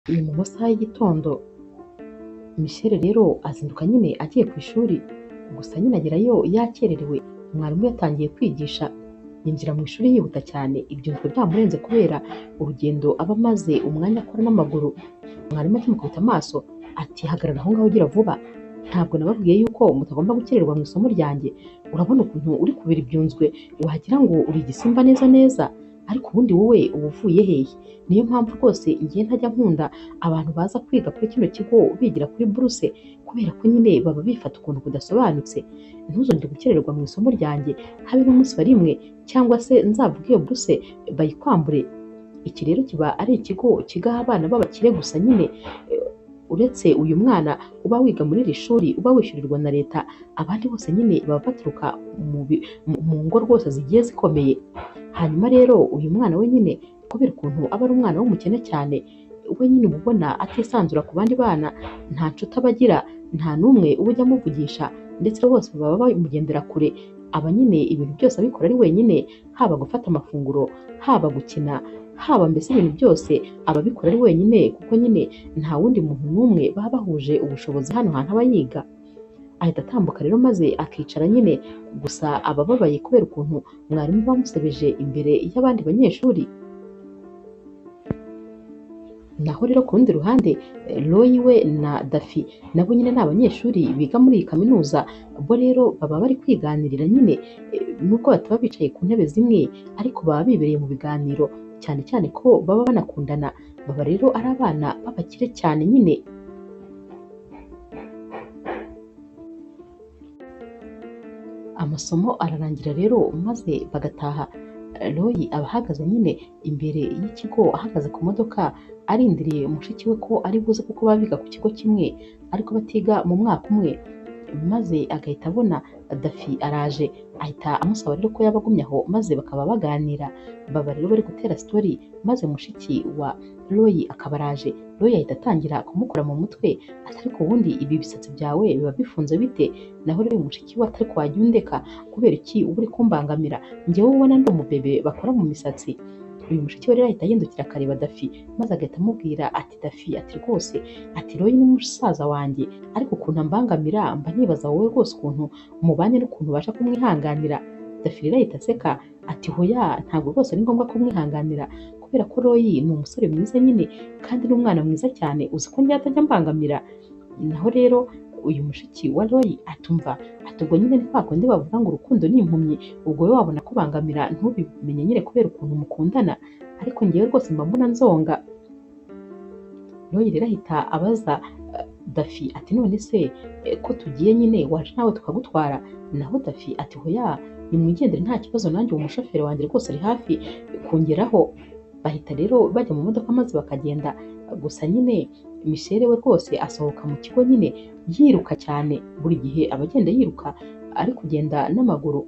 Ni mu masaha y'igitondo, Michelle rero azinduka nyine agiye ku ishuri, gusa nyine agerayo yakererewe, mwarimu yatangiye kwigisha, yinjira mu ishuri yihuta cyane, ibyunzwe byamurenze kubera urugendo aba amaze umwanya akora n'amaguru. Mwarimu akimukubita amaso ati hagarara aho ngaho ugira vuba, ntabwo nababwiye yuko mutagomba gukererwa mu isomo ryanjye, urabona ukuntu uri kubira ibyunzwe wagira ngo uri igisimba neza neza, ariko ubundi wowe uba uvuye hehe? Niyo mpamvu rwose ngiye ntajya nkunda abantu baza kwiga kuri kino kigo bigira kuri buruse, kubera ko nyine baba bifata ukuntu kudasobanutse. Ntuzongere gukererwa mu isomo ryanjye habe n'umunsi wa rimwe, cyangwa se nzavuge iyo buruse bayikwambure. Iki rero kiba ari ikigo kigaha abana b'abakire gusa nyine, uretse uyu mwana uba wiga muri iri shuri uba wishyurirwa na leta, abandi bose nyine baba baturuka mu ngo rwose zigiye zikomeye. Hanyuma rero uyu mwana we nyine kubera ukuntu aba ari umwana w'umukene cyane, we nyine uba ubona atisanzura ku bandi bana, nta nshuti aba agira, nta n'umwe uba ujya amuvugisha, ndetse bose baba bamugendera kure. Aba nyine ibintu byose abikora ari wenyine, haba gufata amafunguro, haba gukina, haba mbese ibintu byose aba abikora ari wenyine, kuko nyine nta wundi muntu n'umwe baba bahuje ubushobozi hano hantu aba yiga. Ahita atambuka rero maze akicara nyine, gusa aba ababaye kubera ukuntu mwarimu bamusebeje imbere y'abandi banyeshuri. Naho rero ku rundi ruhande, Roy we na Dafi nabo nyine ni abanyeshuri biga muri iyi kaminuza, bo rero baba bari kwiganirira nyine, nubwo bataba bicaye ku ntebe zimwe, ariko baba bibereye mu biganiro, cyane cyane ko baba banakundana, baba rero ari abana b'abakire cyane nyine. Amasomo ararangira rero maze bagataha. Roy aba ahagaze nyine imbere y'ikigo, ahagaze ku modoka, arindiriye mushiki we ko ari buze, kuko baba biga ku kigo kimwe ariko batiga mu mwaka umwe, maze agahita abona Dafi araje, ahita amusaba rero ko yaba agumye aho maze bakaba baganira. Baba rero bari gutera sitori, maze mushiki wa Roy akaba araje. Roy ahita atangira kumukora mu mutwe ati ariko ubundi ibi bisatsi byawe biba bifunze bite? Naho rero uyu mushiki we ati ariko wajya undeka, kubera iki uba uri kumbangamira? Njyewe ubona ndi umubebe bakora mu misatsi. Uyu mushiki we rero ahita ahindukira akareba Dafi, maze agahita amubwira ati Dafi, ati rwose, ati Roy ni musaza wanjye, ariko ukuntu ambangamira mba nibaza wowe rwose ukuntu mubanye n'ukuntu ubasha kumwihanganira. Dafi rero ahita aseka ati hoya, ntabwo rwose ari ngombwa kumwihanganira, kubera ko Roy ni umusore mwiza nyine kandi ni umwana mwiza cyane, uzi ko njye atajya ambangamira. Naho rero uyu mushiki wa Roy atumva ati ubwo nyine ni kwa kundi bavuga ngo urukundo ni impumyi, ubwo wowe wabona kubangamira ntubimenye nyine kubera ukuntu mukundana, ariko njyewe rwose mba mbona nzonga. Roy rero ahita abaza Dafi ati none se ko tugiye nyine waje nawe tukagutwara? Naho Dafi ati hoya, nimwigendere nta kibazo, nanjye uwo mushoferi wanjye rwose ari hafi kungeraho. Bahita rero bajya mu modoka maze bakagenda, gusa nyine Michelle we rwose asohoka mu kigo nyine yiruka cyane, buri gihe aba agenda yiruka ari kugenda n'amaguru.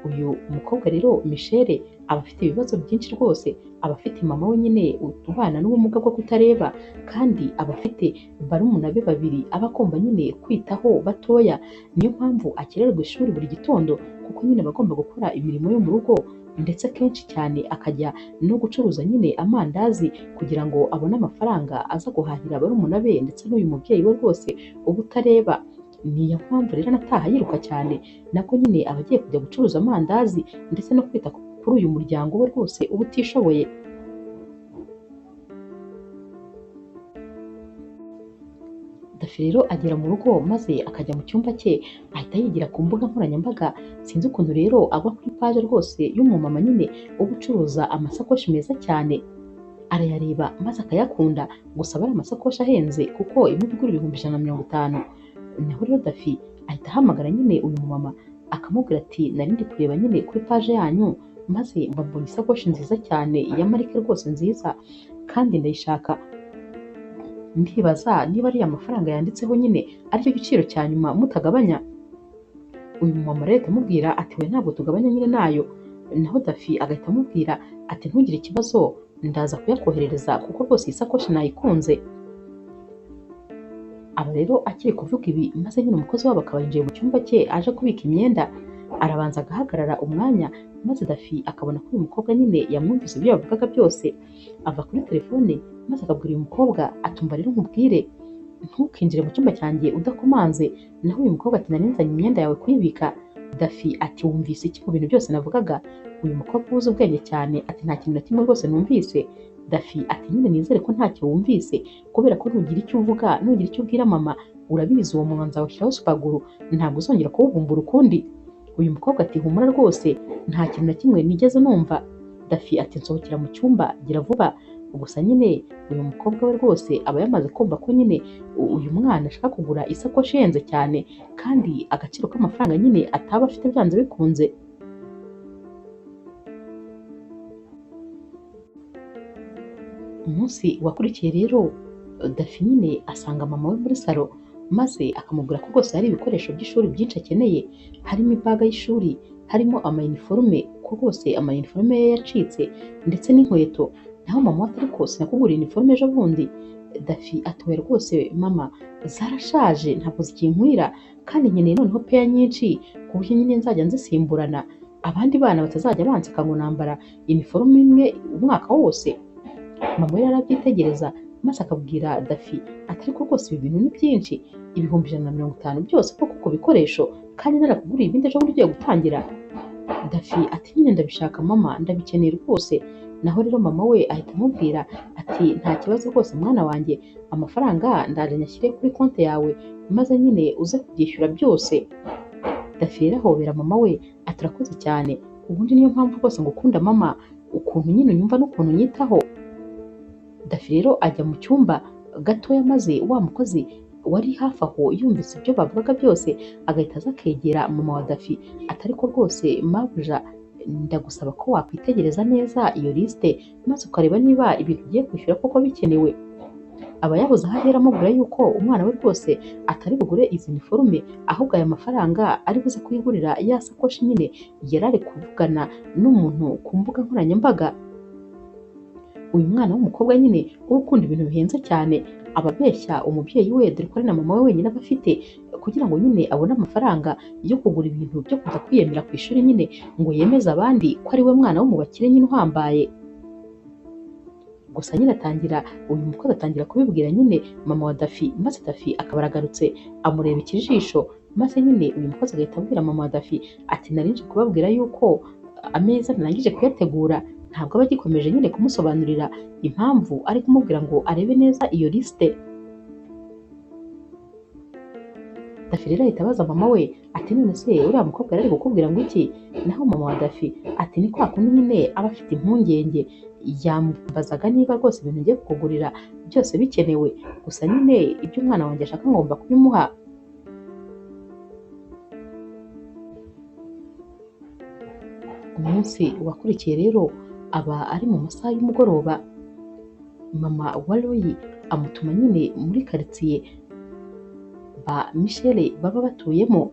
Uyu mukobwa rero Michelle aba afite ibibazo byinshi rwose, aba afite mama we nyine ubana n'ubumuga bwo kutareba, kandi aba afite barumuna be babiri aba agomba nyine kwitaho batoya, niyo mpamvu akererwa ishuri buri gitondo, kuko nyine aba agomba gukora imirimo yo mu rugo, ndetse kenshi cyane akajya no gucuruza nyine amandazi kugira ngo abone amafaranga aza guhahira barumuna be ndetse n'uyu mubyeyi we rwose uba utareba. Niyo mpamvu rero anataha yiruka cyane, nabwo nyine aba agiye kujya gucuruza amandazi ndetse no kwita kuri uyu muryango we rwose uba utishoboye. Dafi rero agera mu rugo maze akajya mu cyumba cye, ahita yigira ku mbuga nkoranyambaga, sinzi ukuntu rero agwa kuri paje rwose y'umumama nyine uba ucuruza amasakoshi meza cyane, arayareba maze akayakunda, gusa aba ari amasakoshi ahenze kuko imwe igura 150,000. Naho rero Dafi ahita ahamagara nyine uyu mumama akamubwira ati nari ndi kureba nyine kuri paje yanyu, maze mbabonye isakoshi nziza cyane ya marike rwose nziza kandi ndayishaka, ndibaza niba ariya mafaranga yanditseho nyine aricyo giciro cya nyuma mutagabanya. Uyu mumama rero ahita amubwira ati we ntabwo tugabanya nyine nayo. Naho Dafi agahita amubwira ati ntugire ikibazo, ndaza kuyakoherereza kuko rwose iyi sakoshi nayikunze. Aba rero akiri kuvuga ibi, maze nyine umukozi wabo akaba yinjiye mu cyumba cye aje kubika imyenda, arabanza agahagarara umwanya, maze Dafi akabona ko uyu mukobwa nyine yamwumvise ibyo yavugaga byose, ava kuri telefone maze akabwira uyu mukobwa atumva rero nkubwire ntukinjire mu cyumba cyanjye udakomanze. Naho uyu mukobwa ati nari nzanye imyenda yawe kuyibika. Dafi ati wumvise iki mu bintu byose navugaga? Uyu mukobwa uzi ubwenge cyane ati nta kintu na kimwe rwose numvise. Dafi ati nyine nizere ko ntacyo wumvise, kubera ko nugira icyo uvuga, nugira icyo ubwira mama, urabizi uwo munwa nzawushyiraho supaguru, ntabwo uzongera kuwubumbura ukundi. Uyu mukobwa ati humura rwose nta kintu na kimwe nigeze numva. Dafi ati nsohokera mu cyumba gira vuba. Gusa nyine uyu mukobwa we rwose aba yamaze kumva ko nyine uyu mwana ashaka kugura isakoshi ihenze cyane, kandi agaciro k'amafaranga nyine ataba afite byanze bikunze. Umunsi wakurikiye rero Dafi nyine asanga mama we muri salo, maze akamubwira ko rwose hari ibikoresho by'ishuri byinshi akeneye, harimo ibaga y'ishuri, harimo amayiniforume, ko rwose amayiniforume ye yacitse, ndetse n'inkweto. Naho mama we ati ariko sinakuguriye iniforume ejo bundi? Dafi ati oya rwose mama, zarashaje ntabwo zikinkwira, kandi nkeneye noneho peya nyinshi ku buryo nyine nzajya nzisimburana, abandi bana batazajya banseka ngo nambara iniforume imwe umwaka wose. Mama we arabyitegereza maze akabwira Dafi ati ariko rwose ibi bintu ni byinshi, 150,000 byose koko ku bikoresho, kandi narakuguriye ibindi ejo bundi ugiye gutangira. Dafi ati nyine ndabishaka mama, ndabikeneye rwose. Naho rero mama we ahita amubwira ati nta kibazo rwose mwana wanjye, amafaranga ndaje nyashyire kuri konti yawe maze nyine uze kubyishyura byose. Dafi rero ahobera mama we ati urakoze cyane, ubundi niyo mpamvu rwose ngukunda mama, ukuntu nyine unyumva n'ukuntu unyitaho. Dafi rero ajya mu cyumba gatoya, maze wa mukozi wari hafi aho yumvise ibyo bavugaga byose agahita aza akegera mama wa Dafi ati ariko rwose mabuja, ndagusaba ko wakwitegereza neza iyo lisite maze ukareba niba ibintu ugiye kwishyura koko bikenewe. Aba yabuze aho ahera amubwira yuko umwana we rwose atari bugure izi niforume, ahubwo aya mafaranga ari buze kuyigurira ya sakoshi nyine yari ari kuvugana n'umuntu ku mbuga nkoranyambaga. Uyu mwana w'umukobwa nyine uba ukunda ibintu bihenze cyane, aba abeshya umubyeyi we, dore ko ari na mama we wenyine aba afite, kugira ngo nyine abone amafaranga yo kugura ibintu byo kuza kwiyemera ku ishuri nyine, ngo yemeze abandi ko ari we mwana wo mu bakire nyine uhambaye. Gusa nyine atangira, uyu mukozi atangira kubibwira nyine mama wa Dafi, maze Dafi akaba aragarutse amureba ikijisho, maze nyine uyu mukozi agahita abwira mama wa Dafi ati nari nje kubabwira yuko ameza narangije kuyategura. Ntabwo aba agikomeje nyine kumusobanurira impamvu ari kumubwira ngo arebe neza iyo lisite. Dafi rero ahita abaza mama we ati none se uriya mukobwa yari ari kukubwira ngo iki? Naho mama wa Dafi ati ni kwa kundi nyine aba afite impungenge, yambazaga niba rwose ibintu ngiye kukugurira byose bikenewe, gusa nyine ibyo umwana wanjye ashaka ngomba kubimuha. Umunsi wakurikiye rero aba ari mu masaha y'umugoroba, mama wa Roy amutuma nyine muri karitsiye ba Michelle baba batuyemo.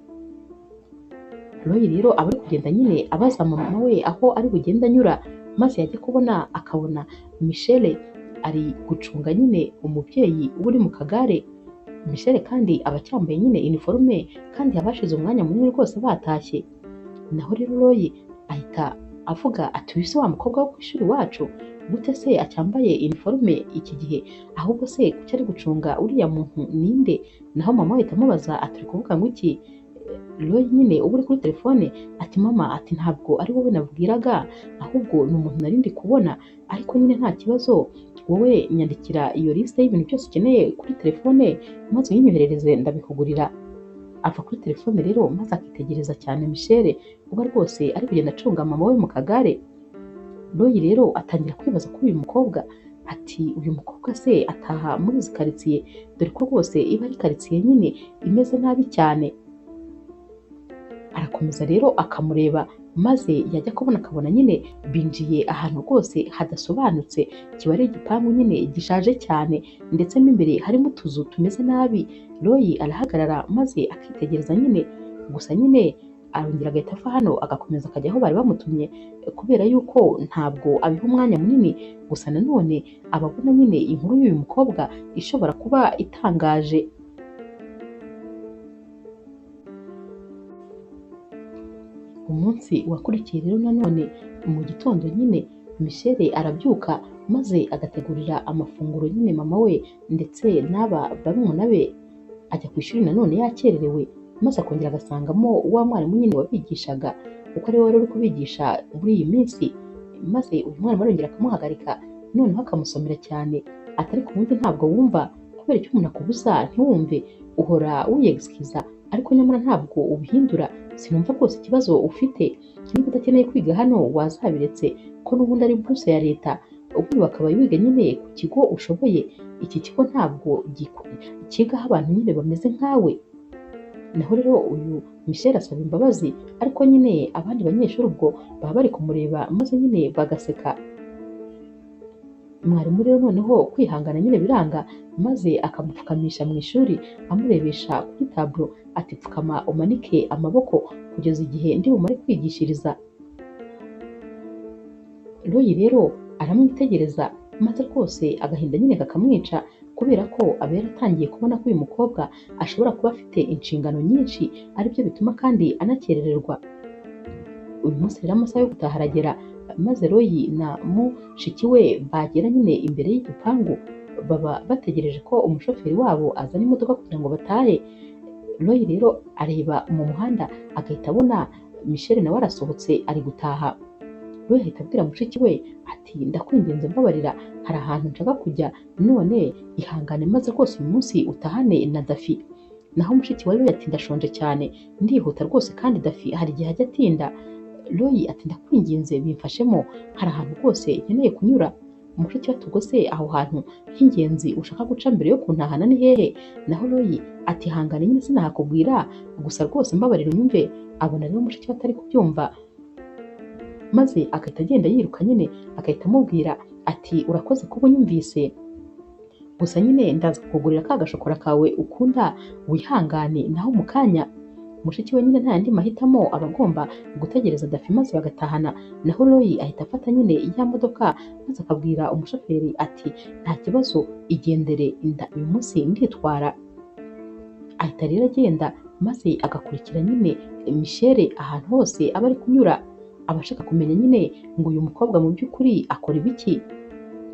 Roy rero aba ari kugenda nyine abaza mama we aho ari bugende anyura, maze yajya kubona akabona Michelle ari gucunga nyine umubyeyi uri mu kagare. Michelle kandi aba acyambaye nyine iniforume, kandi yabashize umwanya munini rwose batashye. Naho rero Roy ahita avuga ati uyu se wa mukobwa wo ku ishuri wacu, gute se acyambaye iniforume iki gihe? Ahubwo se kuki ari gucunga uriya muntu ninde? Naho mama ahita amubaza ati uri kuvuga ngo iki? Roy nyine uba uri kuri telefone ati mama, ati ntabwo ari wowe nabwiraga, ahubwo ni umuntu nari ndi kubona, ariko nyine nta kibazo, wowe nyandikira iyo lisite y'ibintu byose ukeneye kuri telefone maze uyinyoherereze ndabikugurira. Ava kuri telefone rero maze akitegereza cyane Michelle uba rwose ari kugenda acunga mama we mu kagare. Roy rero atangira kwibaza kuri uyu mukobwa ati uyu mukobwa se ataha muri izi karitsiye, dore ko rwose iba ari karitsiye nyine imeze nabi cyane. Arakomeza rero akamureba, maze yajya kubona akabona nyine binjiye ahantu rwose hadasobanutse, kiba ari igipangu nyine gishaje cyane, ndetse mo imbere harimo utuzu tumeze nabi. Roy arahagarara maze akitegereza nyine, gusa nyine arongera agahita ava hano agakomeza akajya aho bari bamutumye, kubera yuko ntabwo abiha umwanya munini. Gusa nanone aba abona nyine inkuru y'uyu mukobwa ishobora kuba itangaje. Umunsi wakurikiye rero nanone mu gitondo nyine Michelle arabyuka maze agategurira amafunguro nyine mama we ndetse n'aba barumuna be. Ajya ku ishuri nanone yakererewe, maze akongera agasangamo wa mwarimu nyine wabigishaga kuko ari we wari uri kubigisha muri iyi minsi, maze uyu mwarimu arongera akamuhagarika noneho akamusomera cyane atari ku wundi ntabwo wumva kubera icyo umuntu akubuza ntiwumve, uhora wiyegisikiza ariko nyamara ntabwo ubihindura. Sinumva rwose ikibazo ufite, niba udakeneye kwiga hano wazabiretse ko n'ubundi ari buruse ya leta, ubundi bakaba wiga nyine ku kigo ushoboye. Iki kigo ntabwo cyigaho abantu nyine bameze nkawe. Naho rero uyu Michelle asaba imbabazi, ariko nyine abandi banyeshuri ubwo baba bari kumureba maze nyine bagaseka. Mwarimu rero noneho kwihangana nyine biranga, maze akamupfukamisha mu ishuri amurebesha kuri taburo ati pfukama umanike amaboko kugeza igihe ndi bumare kwigishiriza. Roy rero aramwitegereza maze rwose agahinda nyine kakamwica kubera ko aba yaratangiye kubona ko uyu mukobwa ashobora kuba afite inshingano nyinshi, aribyo bituma kandi anakerererwa. Uyu munsi rero amasaha yo gutaha aragera, maze Roy na mushiki we bagera nyine imbere y'igipangu, baba bategereje ko umushoferi wabo azana imodoka kugira ngo batahe. Roy rero areba mu muhanda agahita abona Michelle nawe arasohotse ari gutaha. Roy ahita abwira mushiki we ati ndakwinginze mbabarira, hari ahantu nshaka kujya none ihangane maze rwose uyu munsi utahane na Dafi. Naho mushiki wa Roy ati ndashonje cyane ndihuta rwose kandi Dafi hari igihe ajya atinda. Roy ati ndakwinginze bimfashemo, hari ahantu rwose nkeneye kunyura. Mushiki we ati ubwo se aho hantu h'ingenzi ushaka guca mbere yo kuntahana ni hehe? Naho Roy ati hangane nyine sinahakubwira, gusa rwose mbabarira unyumve. Abona rero mushiki we atari kubyumva, maze agahita agenda yiruka nyine agahita amubwira ati urakoze kuba unyumvise, gusa nyine ndaza kukugurira ka gashokora kawe ukunda wihangane. Naho mu kanya mushiki we nyine nta yandi mahitamo aba agomba gutegereza Dafi maze bagatahana. Naho Roy ahita afata nyine ya modoka maze akabwira umushoferi ati nta kibazo igendere inda uyu munsi nditwara. Ahita rero agenda maze agakurikira nyine Michelle ahantu hose aba ari kunyura, aba ashaka kumenya nyine ngo uyu mukobwa mu by'ukuri akora ibiki.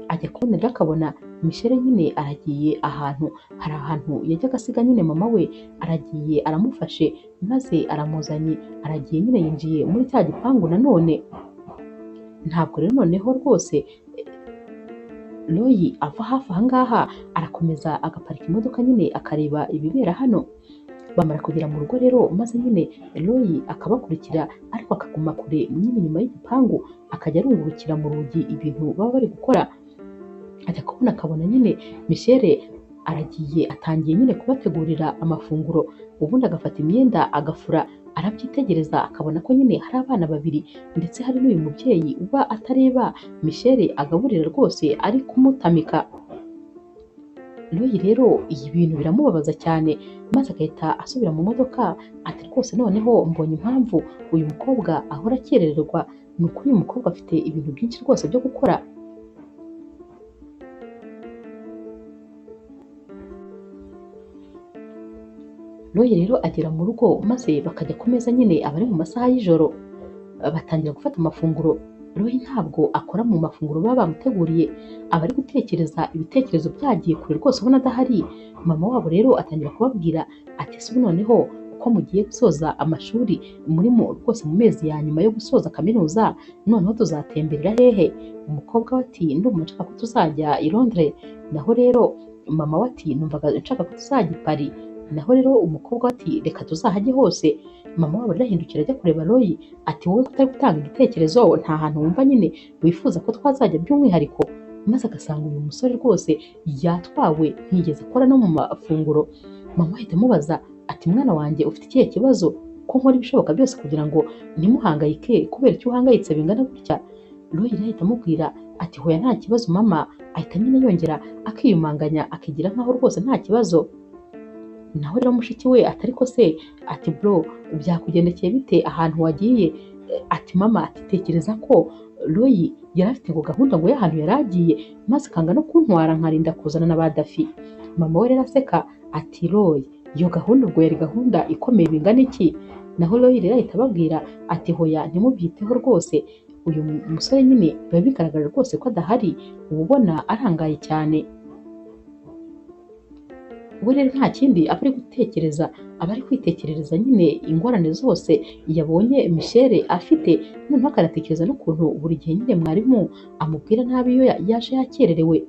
Ajya kubona rero akabona Michelle nyine aragiye ahantu, hari ahantu yajyaga asiga nyine mama we, aragiye aramufashe maze aramuzanye, aragiye nyine yinjiye muri cya gipangu nanone. Ntabwo rero noneho rwose Roy ava hafi aha ngaha, arakomeza agaparika imodoka nyine akareba ibibera hano. Bamara kugera mu rugo rero maze nyine Roy akabakurikira ariko akaguma kure nyine inyuma y'igipangu, akajya arungurukira mu rugi ibintu baba bari gukora. Ajya kubona akabona nyine Michelle aragiye atangiye nyine kubategurira amafunguro, ubundi agafata imyenda agafura, arabyitegereza akabona ko nyine hari abana babiri ndetse hari n'uyu mubyeyi uba atareba Michelle agaburira rwose ari kumutamika. Roy rero ibi bintu biramubabaza cyane, maze agahita asubira mu modoka ati rwose noneho mbonye impamvu uyu mukobwa ahora akerererwa, ni ukuri uyu mukobwa afite ibintu byinshi rwose byo gukora. Roy rero agera mu rugo maze bakajya ku meza nyine abari mu masaha y'ijoro, batangira gufata amafunguro. Roy ntabwo akora mu mafunguro baba bamuteguriye, aba ari gutekereza ibitekerezo byagiye kure rwose ubona adahari. Mama wabo rero atangira kubabwira ati ese ubu noneho ko mugiye gusoza amashuri murimo rwose mu mezi ya nyuma yo gusoza kaminuza, noneho tuzatemberera hehe? Umukobwa we ati ndumva nshaka ko tuzajya i Londres. Naho rero mama we ati numvaga nshaka ko tuzajya i Paris. Naho rero umukobwa we ati reka tuzahajye hose. Mama wabo rero ahindukira ajya kureba Roy ati wowe kutari gutanga igitekerezo nta hantu wumva nyine wifuza ko twazajya by'umwihariko? Maze agasanga uyu musore rwose yatwawe ntiyigeze akora no mu mafunguro. Mama ahita amubaza ati mwana wanjye ufite ikihe kibazo ko nkora ibishoboka byose kugira ngo ntimuhangayike, kubera icyo uhangayitse bingana gutya? Roy rero ahita amubwira ati hoya nta kibazo mama. Ahita nyine yongera akiyumanganya akigira nkaho rwose nta kibazo. Naho rero mushiki we ati ariko se ati bro byakugendekeye bite ahantu wagiye? Ati mama ati tekereza ko Roy yari afite ngo gahunda ngo y'ahantu yari agiye maze akanga no kuntwara nkarinda kuzana na ba Dafi. Mama we rero aseka ati Roy iyo gahunda ubwo yari gahunda ikomeye bingana iki? Naho Roy rero ahita ababwira ati hoya ntimubyiteho rwose, Uyu musore nyine biba bigaragara rwose ko adahari, uba ubona arangaye cyane. We rero nta kindi aba ari gutekereza, aba ari kwitekerereza nyine ingorane zose yabonye Michelle afite, noneho akanatekereza n'ukuntu buri gihe nyine mwarimu amubwira nabi iyo yaje yakererewe.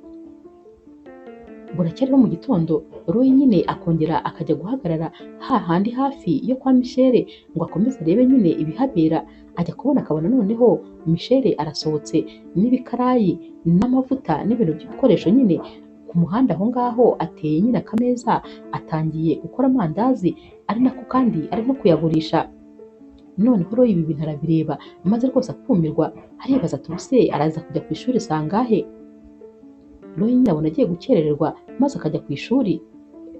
Buracya rero mu gitondo Roy nyine akongera akajya guhagarara hahandi hafi yo kwa Michelle ngo akomeze arebe nyine ibihabera. Ajya kubona akabona noneho Michelle arasohotse n'ibikarayi n'amavuta n'ibintu by'ibikoresho nyine ku muhanda aho ngaho, ateye nyine akameza atangiye gukora amandazi, ari nako kandi ari no kuyagurisha. Noneho Roy ibi bintu arabireba maze rwose akumirwa, aribaza ati ubuse araza kujya ku ishuri sangahe? Roy nyine abona agiye gukerererwa maze akajya ku ishuri.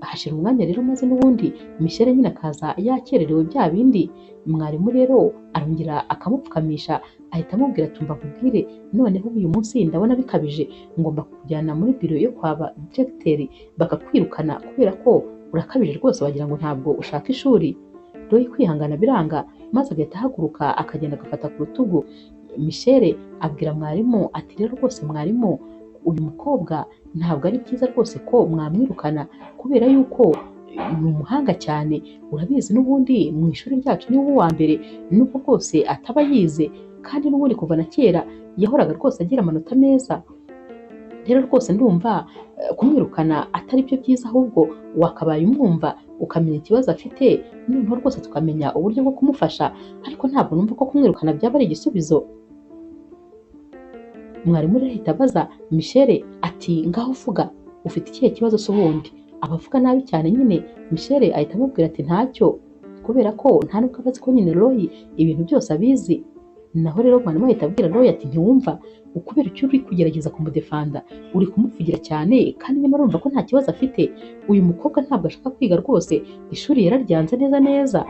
Hashira umwanya rero maze n'ubundi Michelle nyine akaza yakererewe bya bindi. Mwarimu rero arongera akamupfukamisha, ahita amubwira ati umva nkubwire, noneho uyu munsi ndabona bikabije, ngomba kukujyana muri biro yo kwa ba diregiteri bakakwirukana kubera ko urakabije rwose, wagira ngo ntabwo ushaka ishuri. Roy kwihangana biranga maze agahita ahaguruka akagenda agafata ku rutugu Michelle, abwira mwarimu ati rero rwose mwarimu, uyu mukobwa ntabwo ari byiza rwose ko mwamwirukana kubera yuko ni umuhanga cyane, urabizi n'ubundi mu ishuri ryacu niwe uwa mbere, nubwo rwose ataba yize, kandi n'ubundi kuva na kera yahoraga rwose agira amanota meza. Rero rwose ndumva kumwirukana atari byo byiza, ahubwo wakabaye umwumva ukamenya ikibazo afite, noneho rwose tukamenya uburyo bwo kumufasha, ariko ntabwo numva ko kumwirukana byaba ari igisubizo. Mwarimu rero ahita abaza Michelle ati ngaho uvuga ufite ikihe kibazo se ubundi? Abavuga nabi cyane nyine. Michelle ahita amubwira ati ntacyo, kubera ko nta nubwo abazi ko nyine Roy ibintu byose abizi. Naho rero mwarimu ahita abwira Roy ati ntiwumva, ukubera icyo uri kugerageza kumudefanda, uri kumuvugira cyane kandi nyamara urumva ko nta kibazo afite. Uyu mukobwa ntabwo ashaka kwiga rwose, ishuri yararyanze neza neza.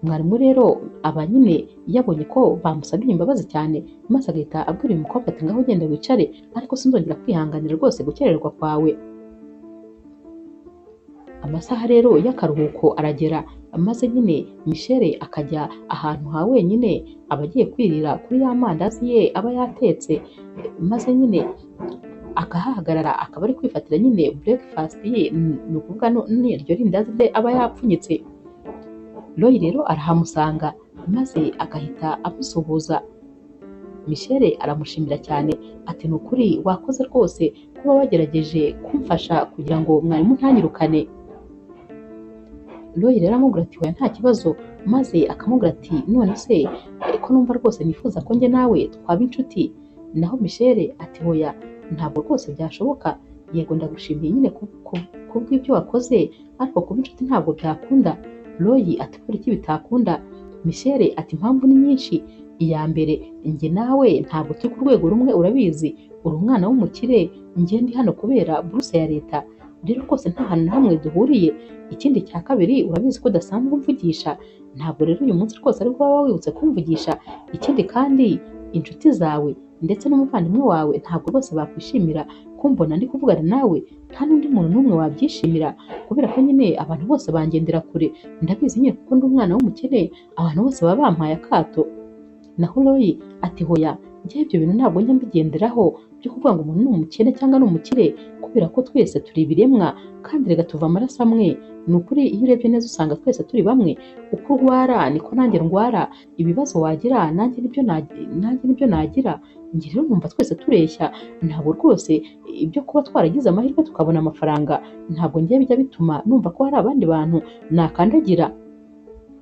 Mwarimu rero aba nyine yabonye ko bamusabiye imbabazi cyane, maze agahita abwira uyu mukobwa ati ngaho ugenda wicare, ariko sinzongera kwihanganira rwose gukererwa kwawe. Amasaha rero y'akaruhuko aragera, maze nyine Michelle akajya ahantu ha wenyine, aba agiye kwirira kuri ya mandazi ye aba yatetse, maze nyine akahahagarara akaba ari kwifatira nyine breakfast ye, ni ukuvuga n'iryo rindazi rye aba yapfunyitse. Roy rero arahamusanga maze agahita amusuhuza. Michelle aramushimira cyane ati ni ukuri wakoze rwose kuba wagerageje kumfasha kugira ngo mwarimu ntanyirukane. Roy rero aramubwira ati oya nta kibazo, maze akamubwira ati none se ko numva rwose nifuza ko njye nawe twaba inshuti. Naho Michelle ati oya ntabwo rwose byashoboka, yego ndagushimiye nyine kubw'ibyo wakoze, ariko kuba inshuti ntabwo byakunda. Roy ati kubera iki bitakunda? Michelle ati impamvu ni nyinshi. Iya mbere, njye nawe ntabwo turi ku rwego rumwe, urabizi, uri umwana w'umukire, njye ndi hano kubera buruse ya leta, rero rwose nta hantu na hamwe duhuriye. Ikindi cya kabiri, urabizi ko udasanzwe umvugisha, ntabwo rero uyu munsi rwose aribwo waba wibutse kumvugisha. Ikindi kandi inshuti zawe ndetse n'umuvandimwe wawe ntabwo rwose bakwishimira kumbona ndi kuvugana nawe, nta n'undi muntu n'umwe wabyishimira, kubera ko nyine abantu bose bangendera kure, ndabizi nyine kuko ndi umwana w'umukene, abantu bose baba bampaye akato. Naho Roy ati hoya, njye ibyo bintu ntabwo njya mbigenderaho byo kuvuga ngo umuntu ni umukene cyangwa ni umukire, kubera ko twese turi ibiremwa kandi reka tuva amaraso amwe. Ni ukuri iyo urebye neza usanga twese turi bamwe, uko urwara niko nanjye ndwara, ibibazo wagira nanjye nibyo nagira. Njye rero numva twese tureshya, ntabwo rwose ibyo kuba twaragize amahirwe tukabona amafaranga ntabwo ngiye bijya bituma numva ko hari abandi bantu nakandagira.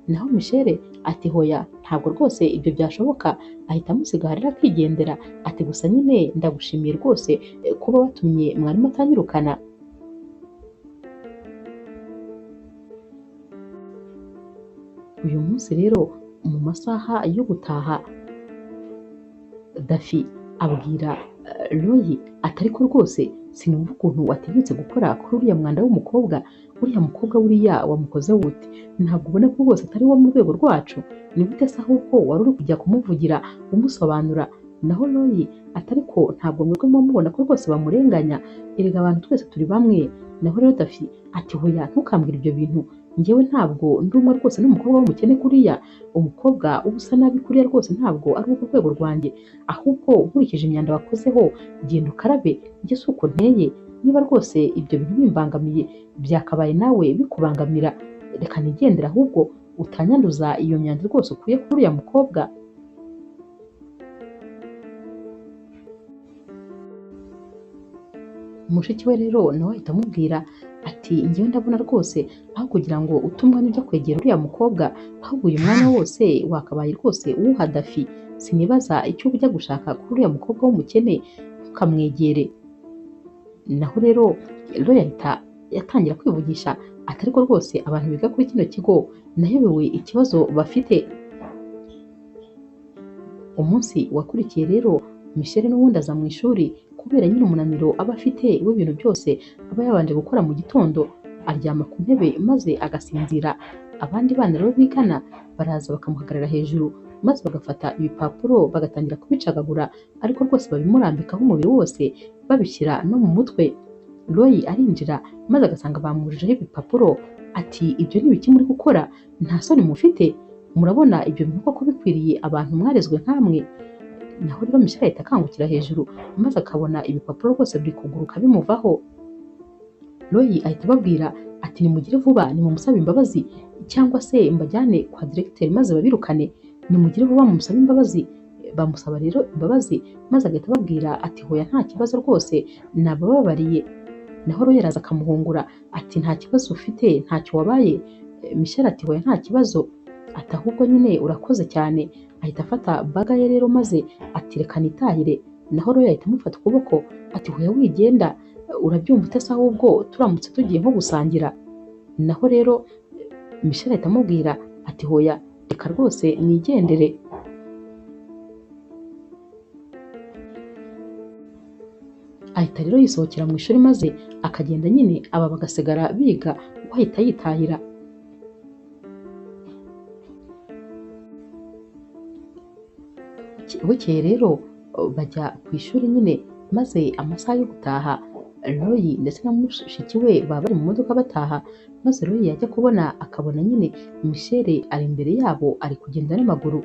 Naho Michelle ati hoya ntabwo rwose ibyo byashoboka, ahita amusiga rero akigendera, ati gusa nyine ndagushimiye rwose kuba watumye mwarimu atanyirukana. Uyu munsi rero mu masaha yo gutaha, Dafi abwira Roy ati ariko rwose sinumva ukuntu watinyutse gukora kuri uriya mwanda w'umukobwa, uriya mukobwa buriya wamukoze wute? Ntabwo ubona ko rwose atari wo mu rwego rwacu? Ni gute se ahubwo wari uri kujya kumuvugira umusobanura? Naho Roy ati ariko ntabwo mwebwe muba mubona ko rwose bamurenganya, erega abantu twese turi bamwe. Naho rero Dafi ati hoya ntukambwire ibyo bintu, Njyewe ntabwo ndi umwe rwose n'umukobwa w'umukene kuriya, umukobwa uba usa nabi kuriya rwose ntabwo ari uwo ku rwego rwanjye, ahubwo nkurikije imyanda wakozeho genda ukarabe, njye si uko nteye, niba rwose ibyo bintu bimbangamiye byakabaye nawe bikubangamira, reka nigendere ahubwo utanyanduza iyo myanda rwose ukuye kuri uriya mukobwa. Mushiki we rero nawe ahita amubwira ati njyewe ndabona rwose aho kugira ngo ute umwanya ujya kwegera uriya mukobwa, ahubwo uyu mwanya wose wakabaye rwose uwuha Dafi, sinibaza icyo uba ujya gushaka kuri uriya mukobwa w'umukene, ntukamwegere. Naho rero Roy ahita yatangira kwivugisha ati ariko rwose abantu biga kuri kino kigo nayobewe ikibazo bafite. Umunsi wakurikiye rero Michelle n'ubundi aza mu ishuri kubera nyine umunaniro aba afite w'ibintu byose aba yabanje gukora mu gitondo, aryama ku ntebe maze agasinzira. Abandi bana rero bigana baraza bakamuhagarara hejuru maze bagafata ibipapuro bagatangira kubicagagura, ariko rwose babimurambikaho umubiri wose babishyira no mu mutwe. Roy arinjira maze agasanga bamwujijeho ibipapuro, ati ibyo ni ibiki muri gukora? Nta soni mufite? Murabona ibyo bintu koko bikwiriye abantu mwarezwe nkamwe? Naho rero Michelle ahita akangukira hejuru maze akabona ibipapuro rwose biri kuguruka bimuvaho. Roy ahita ababwira ati nimugire vuba nimumusabe imbabazi cyangwa se mbajyane kwa diregiteri maze babirukane, nimugire vuba mumusabe imbabazi. Bamusaba rero imbabazi maze agahita ababwira ati hoya nta kibazo rwose nabababariye. Naho Roy araza akamuhungura ati nta kibazo ufite, ntacyo wabaye? Michelle ati hoya nta kibazo, ati ahubwo nyine urakoze cyane. Ahita afata baga ye rero maze ati reka nitahire. Naho Roy ahita amufata ukuboko ati hoya wigenda, urabyumva ute se ahubwo turamutse tugiye nko gusangira? Naho rero Michelle ahita amubwira ati hoya reka rwose nigendere. Ahita rero yisohokera mu ishuri maze akagenda nyine, aba bagasigara biga, we ahita yitahira. Bukeye rero bajya ku ishuri nyine, maze amasaha yo gutaha Roy ndetse na mushiki we baba bari mu modoka bataha, maze Roy yajya kubona akabona nyine Michelle ari imbere yabo ari kugenda n'amaguru.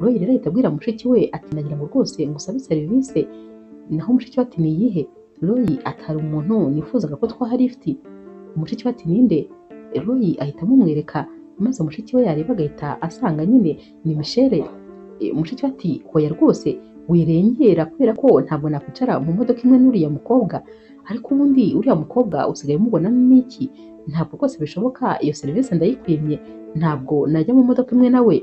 Roy rero ahita abwira mushiki we ati nagira ngo rwose ngusabe serivisi. Naho mushiki we ati ni iyihe? Roy ati hari umuntu nifuzaga ko twaha lifuti. Mushiki we ati ninde? Roy ahita amumwereka, maze mushiki we yareba agahita asanga nyine ni Michelle. Mushiki we ati hoya rwose wirengera kubera ko ntabwo nakwicara mu modoka imwe n'uriya mukobwa, ariko ubundi uriya mukobwa usigaye umubonamo iki? Ntabwo rwose bishoboka, iyo serivisi ndayikwimye, ntabwo najya mu modoka imwe nawe.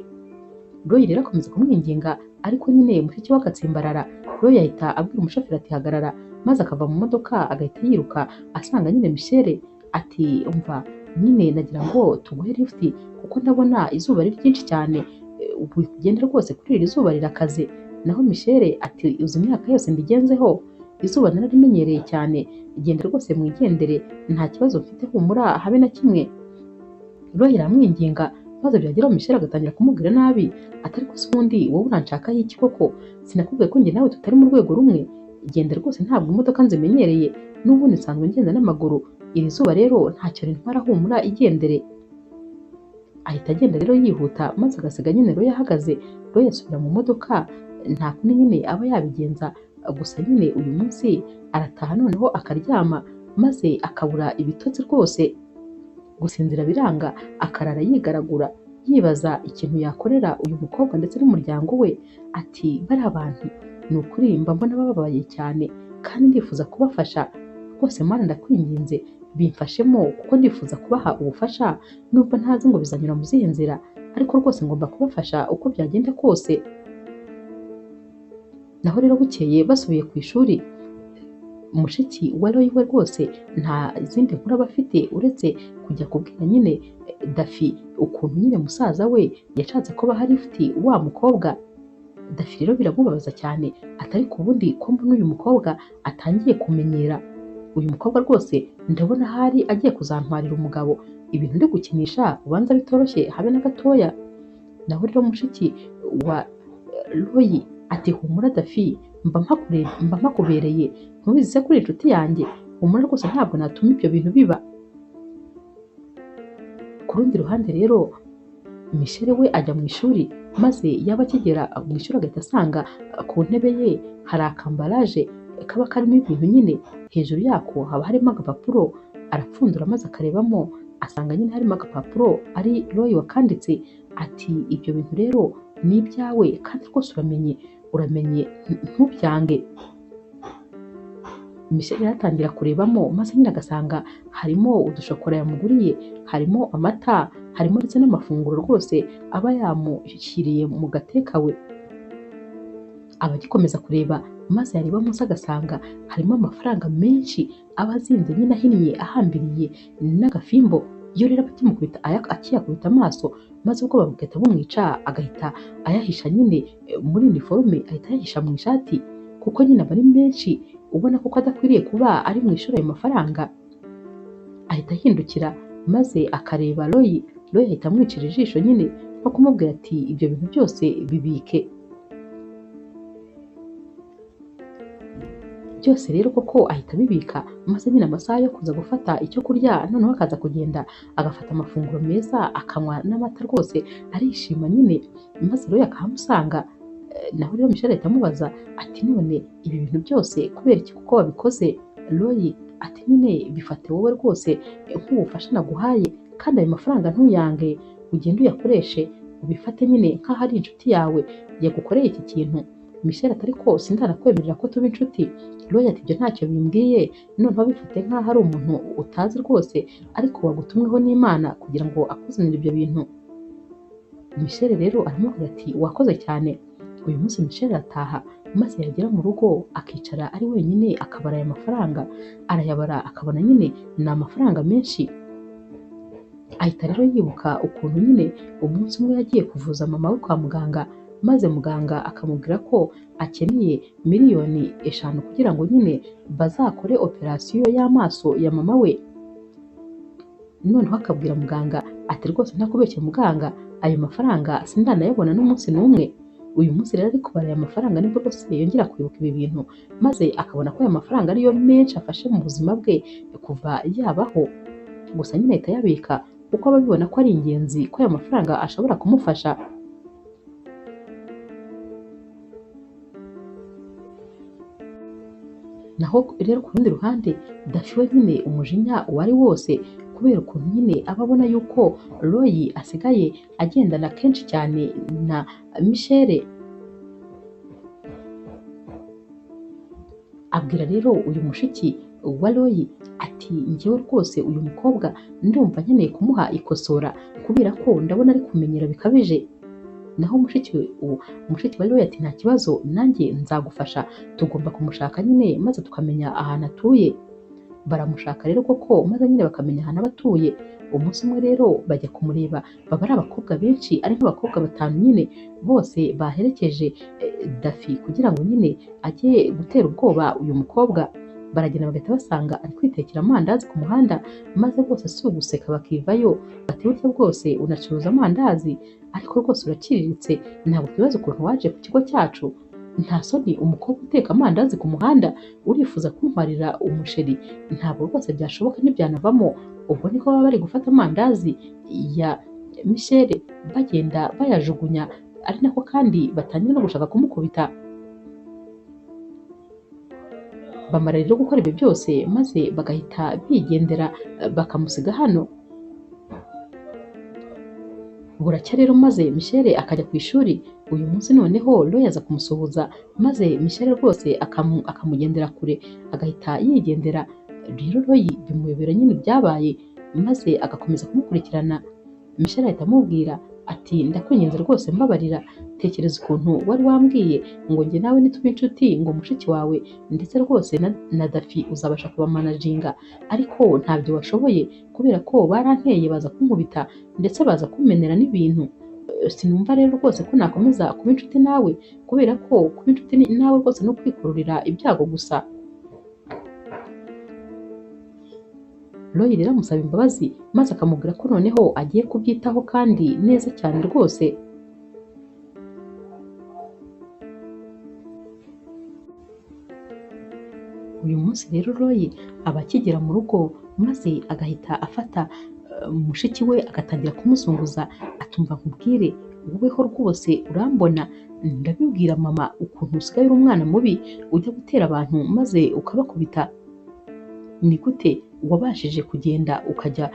Roy rero akomeza kumwinginga, ariko nyine mushiki we agatsimbarara. Roy ahita abwira umushoferi ati hagarara, maze akava mu modoka agahita yiruka asanga nyine Michelle ati umva nyine nagira ngo tuguhe lifuti kuko ndabona izuba ari ryinshi cyane, ubu ugenda rwose kuri iri zuba rirakaze. Naho Michelle ati uzi imyaka yose mbigenzeho, izuba nararimenyereye cyane, genda rwose mwigendere nta kibazo mfite, humura habe na kimwe. Roy aramwinginga maze byageraho Michelle agatangira kumubwira nabi ati ariko se ubundi wowe uranshakaho iki koko? Sinakubwiye ko njye nawe tutari mu rwego rumwe? Genda rwose ntabwo imodoka nzimenyereye, n'ubundi nsanzwe ngenda n'amaguru, iri zuba rero ntacyo rintwara, humura igendere. Ahita agenda rero yihuta maze agasiga nyine Roy ahagaze. Roy asubira mu modoka, nta kundi nyine aba yabigenza, gusa nyine uyu munsi arataha noneho akaryama maze akabura ibitotsi rwose, gusinzira biranga, akarara yigaragura yibaza ikintu yakorera uyu mukobwa ndetse n'umuryango we. Ati bari abantu ni ukuri mba mbona bababaye cyane kandi ndifuza kubafasha rwose, Mana ndakwinginze bimfashemo kuko ndifuza kubaha ubufasha nubwo ntazi ngo bizanyura mu zihe nzira, ariko rwose ngomba kubafasha uko byagenda kose. Naho rero bukeye basubiye ku ishuri, mushiki wa Roy we rwose nta zindi nkuru aba afite uretse kujya kubwira nyine Dafi ukuntu nyine musaza we yashatse ko baha lifuti wa mukobwa. Dafi rero biramubabaza cyane atari ku bundi ko mbona uyu mukobwa atangiye kumenyera, uyu mukobwa rwose ndabona ahari agiye kuzantwarira umugabo, ibintu ndi gukinisha ubanza bitoroshye habe na gatoya. Naho rero mushiki wa Roy ati humura Dafi, mba mpakubereye, ntubizi se kuri inshuti yanjye, humura rwose ntabwo natuma ibyo bintu biba. Ku rundi ruhande rero Michelle we ajya mu ishuri, maze yaba akigera mu ishuri agahita asanga ku ntebe ye hari akambaraje kaba karimo ibintu nyine, hejuru yako haba harimo agapapuro, arapfundura maze akarebamo asanga nyine harimo agapapuro ari Roy wakanditse, ati ibyo bintu rero ni ibyawe kandi rwose uramenye uramenye ntubyange. Michelle atangira kurebamo maze nyine agasanga harimo udushokora yamuguriye, harimo amata, harimo ndetse n'amafunguro rwose aba yamushyiriye mu gatekawe. Aba agikomeza kureba maze yareba munsi agasanga harimo amafaranga menshi aba azinze nyine ahinnye ahambiriye n'agafimbo. Iyo rero akimukubita akiyakubita amaso maze ubwoba bugahita bumwica, agahita ayahisha nyine muri uniforme, ahita ayahisha mu ishati kuko nyine aba ari menshi, ubona ko adakwiriye kuba ari mu ishuri ayo mafaranga. Ahita ahindukira maze akareba Roy, Roy ahita amwicira ijisho nyine nko kumubwira ati ibyo bintu byose bibike byose. Rero koko ahita abibika, maze nyine amasaha yo kuza gufata icyo kurya noneho akaza kugenda agafata amafunguro meza akanywa n'amata rwose arishima nyine, maze Roy akahamusanga. Naho rero Michelle ahita amubaza ati none ibi bintu byose kubera iki kuko wabikoze? Roy ati nyine bifate wowe rwose nk'ubufasha naguhaye, kandi ayo mafaranga ntuyange, ugende uyakoreshe, ubifate nyine nk'aho ari inshuti yawe yagukoreye iki kintu. Michelle ati ariko sindanakwemerera ko tuba inshuti. Roy ati ibyo ntacyo bimbwiye, noneho bifate nk'aho ari umuntu utazi rwose ariko wagutumweho n'Imana kugira ngo akuzanire ibyo bintu. Michelle rero aramubwira ati wakoze cyane. Uyu munsi Michelle arataha, maze yagera mu rugo akicara ari wenyine akabara aya mafaranga, arayabara akabona nyine ni amafaranga menshi. Ahita rero yibuka ukuntu nyine umunsi umwe yagiye kuvuza mama we kwa muganga, maze muganga akamubwira ko akeneye 5 miliyoni kugira ngo nyine bazakore operasiyo y'amaso ya mama we. Noneho akabwira muganga ati rwose ntakubeshye muganga, ayo mafaranga sindanayabona n'umunsi n'umwe. Uyu munsi rero ari kubara aya mafaranga nibwo rwose yongera kwibuka ibi bintu, maze akabona ko aya mafaranga ariyo menshi afashe mu buzima bwe kuva yabaho. Gusa nyine ahita ayabika kuko aba abibona ko ari ingenzi ko aya mafaranga ashobora kumufasha. Naho rero ku rundi ruhande Dafi we nyine umujinya wari wose kubera ukuntu nyine aba abona yuko Roy asigaye agendana kenshi cyane na Michelle. Abwira rero uyu mushiki wa Roy ati njyewe rwose uyu mukobwa ndumva nkeneye kumuha ikosora kubera ko ndabona ari kumenyera bikabije. Naho mushiki wa Roy ati nta kibazo nanjye nzagufasha, tugomba kumushaka nyine maze tukamenya ahantu atuye. Baramushaka rero koko maze nyine bakamenya ahantu aba atuye. Umunsi umwe rero bajya kumureba, baba ari abakobwa benshi, ari nk'abakobwa 5 nyine bose baherekeje Dafi kugira ngo nyine ajye gutera ubwoba uyu mukobwa. Baragenda bagahita basanga ari kwitekera amandazi ku muhanda, maze bose si uguseka bakivayo, bati burya bwose unacuruza amandazi, ariko rwose uraciriritse, ntabwo twibaza ukuntu waje ku kigo cyacu, nta soni umukobwa uteka amandazi ku muhanda urifuza kuntwarira umusheri, ntabwo rwose byashoboka ntibyanavamo. Ubwo niko baba bari gufata amandazi ya Michelle bagenda bayajugunya, ari nako kandi batangira no gushaka kumukubita. Bamara rero gukora ibyo byose maze bagahita bigendera bakamusiga hano. Buracya rero maze Michelle akajya ku ishuri. Uyu munsi noneho Roy aza kumusuhuza, maze Michelle rwose akamugendera kure agahita yigendera. Rero Roy bimuyobera nyine ibyabaye, maze agakomeza kumukurikirana. Michelle ahita amubwira ati ndakwinginze rwose mbabarira, tekereza ukuntu wari wambwiye ngo njye nawe nitube inshuti, ngo mushiki wawe ndetse rwose na Dafi uzabasha kubamanaginga, ariko ntabyo washoboye kubera ko baranteye baza kunkubita ndetse baza kumenera n'ibintu. Sinumva rero rwose ko nakomeza kuba inshuti nawe kubera ko kuba inshuti nawe rwose no kwikururira ibyago gusa. Roy rero amusaba imbabazi maze akamubwira ko noneho agiye kubyitaho kandi neza cyane rwose. Uyu munsi rero Roy aba akigera mu rugo maze agahita afata Mushiki we agatangira kumuzunguza atumva nkubwire woweho rwose urambona ndabibwira mama ukuntu usigaye uri umwana mubi ujya gutera abantu maze ukabakubita, ni gute wabashije kugenda ukajya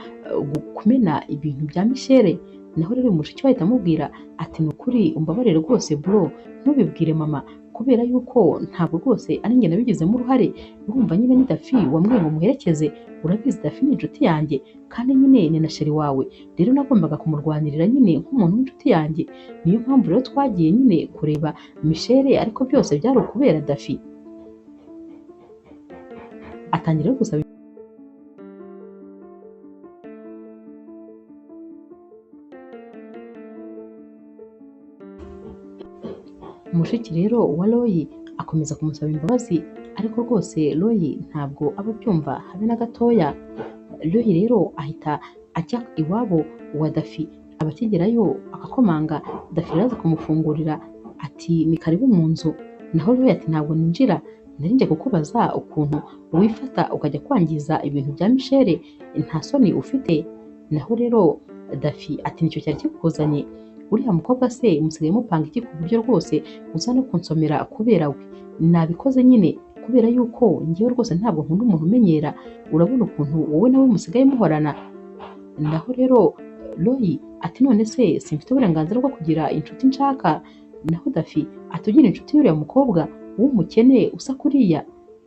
kumena ibintu bya Michelle? Naho rero mushiki we ahita amubwira ati ni ukuri umbabarire rwose bro, ntubibwire mama kubera yuko ntabwo rwose ari njye nabigizemo uruhare, urumva nyine ni Dafi wambwiye ngo muherekeze, urabizi Dafi ni inshuti yanjye kandi nyine ni na sheri wawe, rero nagombaga kumurwanirira nyine nk'umuntu w'inshuti yanjye, niyo mpamvu rero twagiye nyine kureba Michelle ariko byose byari ukubera Dafi. Atangira gusaba mushiki rero wa Roy akomeza kumusaba imbabazi ariko rwose Roy ntabwo aba abyumva habe na gatoya. Roy rero ahita ajya iwabo wa Dafi, abakigerayo akakomanga, Dafi rero aza kumufungurira ati ni karibu mu nzu. Naho Roy ati ntabwo ninjira, nari nje kukubaza ukuntu wifata ukajya kwangiza ibintu bya Michelle, nta soni ufite? Naho rero Dafi ati nicyo cyari kikuzanye, uriya mukobwa se musigaye mupanga iki ku buryo rwose uza no kunsomera kubera we? Nabikoze nyine kubera yuko njyewe rwose ntabwo nkunda umuntu umenyera, urabona ukuntu wowe nawe musigaye muhorana. Naho rero Roy ati none se simfite uburenganzira bwo kugira inshuti nshaka? Naho Dafi ati ugira inshuti y'uriya mukobwa w'umukene usa kuriya?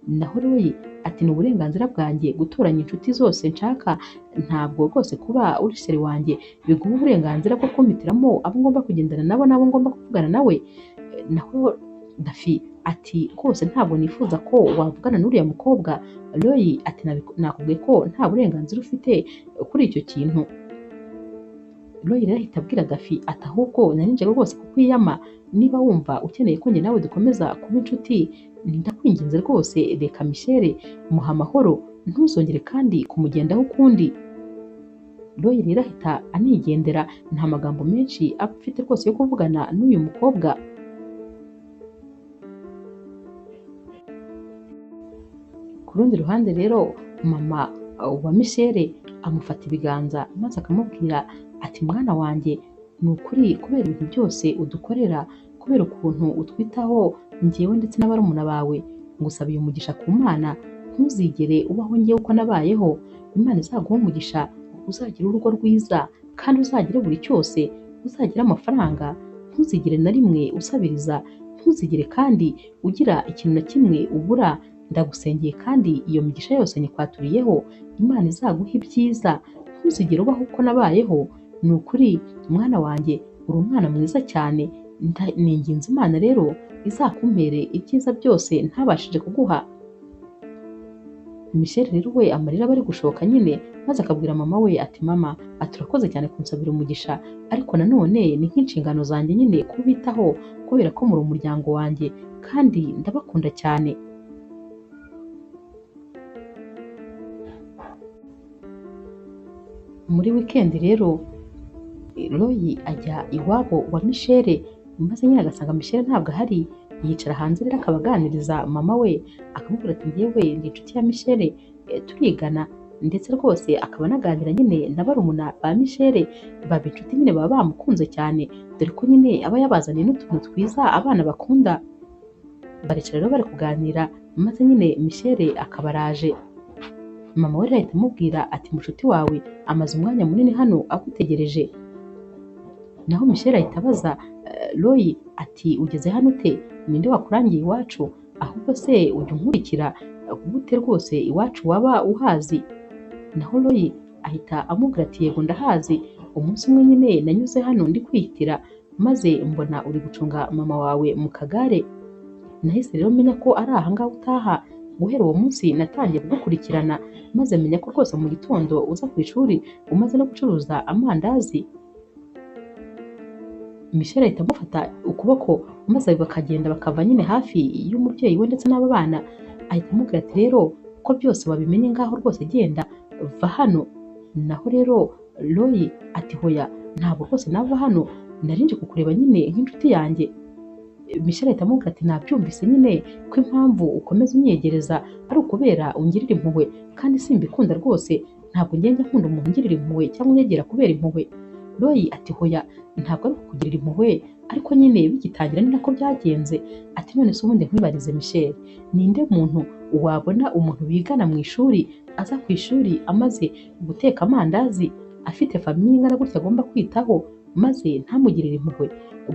Naho Roy ati ni uburenganzira bwanjye gutoranya inshuti zose nshaka, ntabwo rwose kuba uri sheri wanjye biguha uburenganzira bwo kumpitiramo abo ngomba kugendana nabo n'abo ngomba kuvugana nawe. Naho Dafi ati rwose ntabwo nifuza ko wavugana n'uriya mukobwa. Roy ati nakubwiye ko nta burenganzira ufite kuri icyo kintu. Roy rero ahita abwira Dafi ati ahubwo nari nje rwose kukwiyama, niba wumva ukeneye ko njye nawe dukomeza kuba inshuti ndakwinginze rwose reka Michelle muha amahoro, ntuzongere kandi kumugendaho ukundi. Roy rero ahita anigendera, nta magambo menshi aba afite rwose yo kuvugana n'uyu mukobwa. Ku rundi ruhande rero mama wa Michelle amufata ibiganza maze akamubwira ati mwana wanjye ni ukuri kubera ibintu byose udukorera, kubera ukuntu utwitaho njyewe ndetse na barumuna bawe, ngusabiye umugisha ku Mana, ntuzigere ubaho njyewe uko nabayeho, Imana izaguhe umugisha, uzagire urugo rwiza kandi uzagire buri cyose, uzagire amafaranga, ntuzigere na rimwe usabiriza, ntuzigere kandi ugira ikintu na kimwe ubura, ndagusengeye kandi iyo migisha yose nyikwaturiyeho, Imana izaguhe ibyiza, ntuzigere ubaho uko nabayeho, ni ukuri mwana wanjye uri umwana mwiza cyane, ninginze Imana rero izakumpere ibyiza byose ntabashije kuguha. Michelle rero we amarira aba ari gushoka nyine, maze akabwira mama we ati mama ati urakoze cyane kunsabira umugisha, ariko nanone ni nk'inshingano zanjye nyine kubitaho kubera ko muri umuryango wanjye kandi ndabakunda cyane. Muri weekend rero Roy ajya iwabo wa Michelle, maze nyine agasanga Michelle ntabwo ahari, yicara hanze rero akabaganiriza mama we akamubwira ati njyewe ndi inshuti ya Michelle turigana, ndetse rwose akaba anaganira nyine na barumuna ba Michelle, baba inshuti nyine baba bamukunze cyane, dore ko nyine aba yabazaniye n'utuntu twiza abana bakunda. Baricara rero bari kuganira, maze nyine Michelle akaba araje. Mama we rero ahita amubwira ati mushuti wawe amaze umwanya munini hano agutegereje. Naho Michelle ahita abaza Roy ati ugeze hano ute? Ninde wakurangiye iwacu? Ahubwo se ujya unkurikira gute rwose iwacu waba uhazi? Naho Roy ahita amubwira ati yego ndahazi, umunsi umwe nyine nanyuze hano ndi kwihitira maze mbona uri gucunga mama wawe mu kagare, nahise rero menya ko ari aha ngaha utaha. Guhera uwo munsi natangiye kugukurikirana maze menya ko rwose mu gitondo uza ku ishuri umaze no gucuruza amandazi. Michelle ahita amufata ukuboko maze bakagenda bakava nyine hafi y'umubyeyi we ndetse n'aba bana, ahita amubwira ati rero ko byose wabimenye ngaho rwose genda va hano. Naho rero Roy ati hoya ntabwo rwose nava hano, nari nje kukureba nyine nk'inshuti yanjye. Michelle ahita amubwira ati nabyumvise nyine ko impamvu ukomeza unyegereza ari ukubera ungirira impuhwe kandi simbikunda rwose, Ntabwo ngenda nkunda umuntu ungirira impuhwe cyangwa unyegera kubera impuhwe. Roy ati hoya ntabwo ari ukukugirira impuhwe, ariko nyine bigitangira ni nako byagenze. Ati none se ubundi nkwibarize Michel, ninde muntu wabona umuntu bigana mu ishuri aza ku ishuri amaze guteka amandazi afite famiye ingana gutya agomba kwitaho maze ntamugirire impuhwe?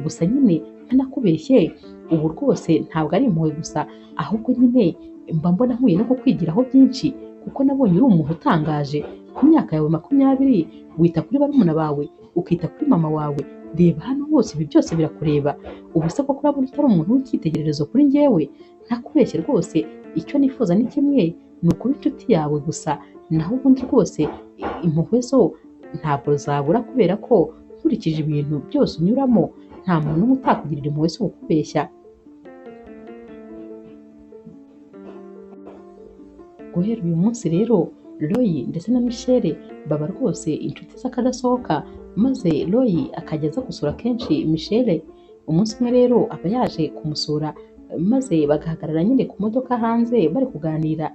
Gusa nyine ntanakubeshye, ubu rwose ntabwo ari impuhwe gusa, ahubwo nyine mba mbona nkwiye no kukwigiraho byinshi, kuko nabonye uri umuntu utangaje. Ku myaka yawe 20 wita kuri barumuna bawe, ukita kuri mama wawe, reba hano hose ibi byose birakureba. Ubu se koko urabona utari umuntu w'icyitegererezo kuri njyewe? Ntakubeshye rwose, icyo nifuza ni kimwe, ni ukuba inshuti yawe gusa, naho ubundi rwose impuhwe zo ntabwo zabura, kubera ko nkurikije ibintu byose unyuramo nta muntu n'umwe utakugirira impuhwe, si ukubeshya. Guhera uyu munsi rero Roy ndetse na Michelle baba rwose inshuti z'akadasohoka, maze Roy akajya aza gusura kenshi Michelle. Umunsi umwe rero aba yaje kumusura, maze bagahagarara nyine ku modoka hanze bari kuganira.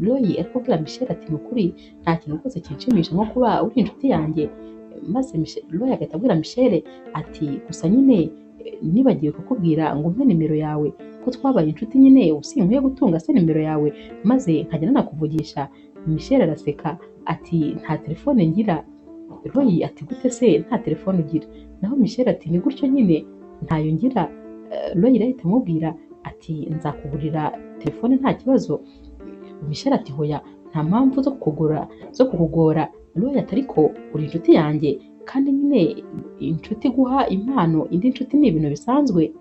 Roy ari kubwira Michelle ati ni ukuri nta kintu rwose kinshimisha nko kuba uri inshuti yanjye. Maze Roy agahita abwira Michelle ati gusa nyine nibagiwe kukubwira ngo umpe nimero yawe, ko twabaye inshuti nyine usinkwiye gutunga se nimero yawe maze nkajya nanakuvugisha. Michelle araseka ati nta telefone ngira. Roy ati gute se nta telefone ugira? Naho Michelle ati ni gutyo nyine ntayo ngira. Roy arahita amubwira ati nzakugurira telefone nta kibazo. Michelle ati hoya nta mpamvu zo kukugora. Roy ati ariko uri inshuti yanjye, kandi nyine inshuti guha impano indi nshuti ni ibintu bisanzwe.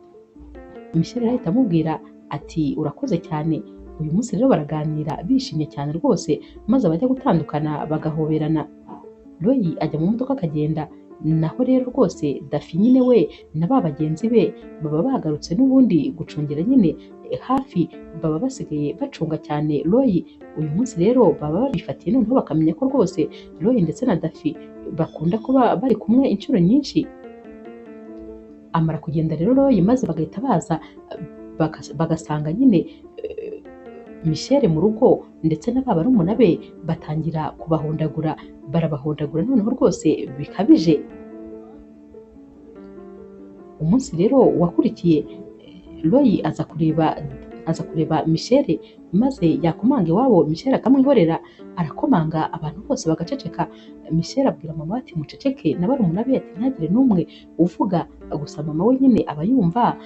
Michelle arahita amubwira ati urakoze cyane. Uyu munsi rero baraganira bishimye cyane rwose, maze abajya gutandukana bagahoberana. Roy ajya mu modoka akagenda. Naho rero rwose Dafi nyine we na ba bagenzi be baba bagarutse n'ubundi gucungira nyine hafi, baba basigaye bacunga cyane Roy. Uyu munsi rero baba babifatiye noneho bakamenya ko rwose Roy ndetse na Dafi bakunda kuba bari kumwe inshuro nyinshi. Amara kugenda rero Roy, maze bagahita baza bagasanga nyine Michelle mu rugo ndetse na ba barumuna be batangira kubahondagura, barabahondagura noneho rwose bikabije. Umunsi rero wakurikiye Roy aza kureba Michelle, maze yakomanga iwabo Michelle akamwihorera, arakomanga abantu bose bagaceceka. Michelle abwira mama ati muceceke, na barumuna be ati ntagire n'umwe uvuga. Gusa mama we nyine aba yumva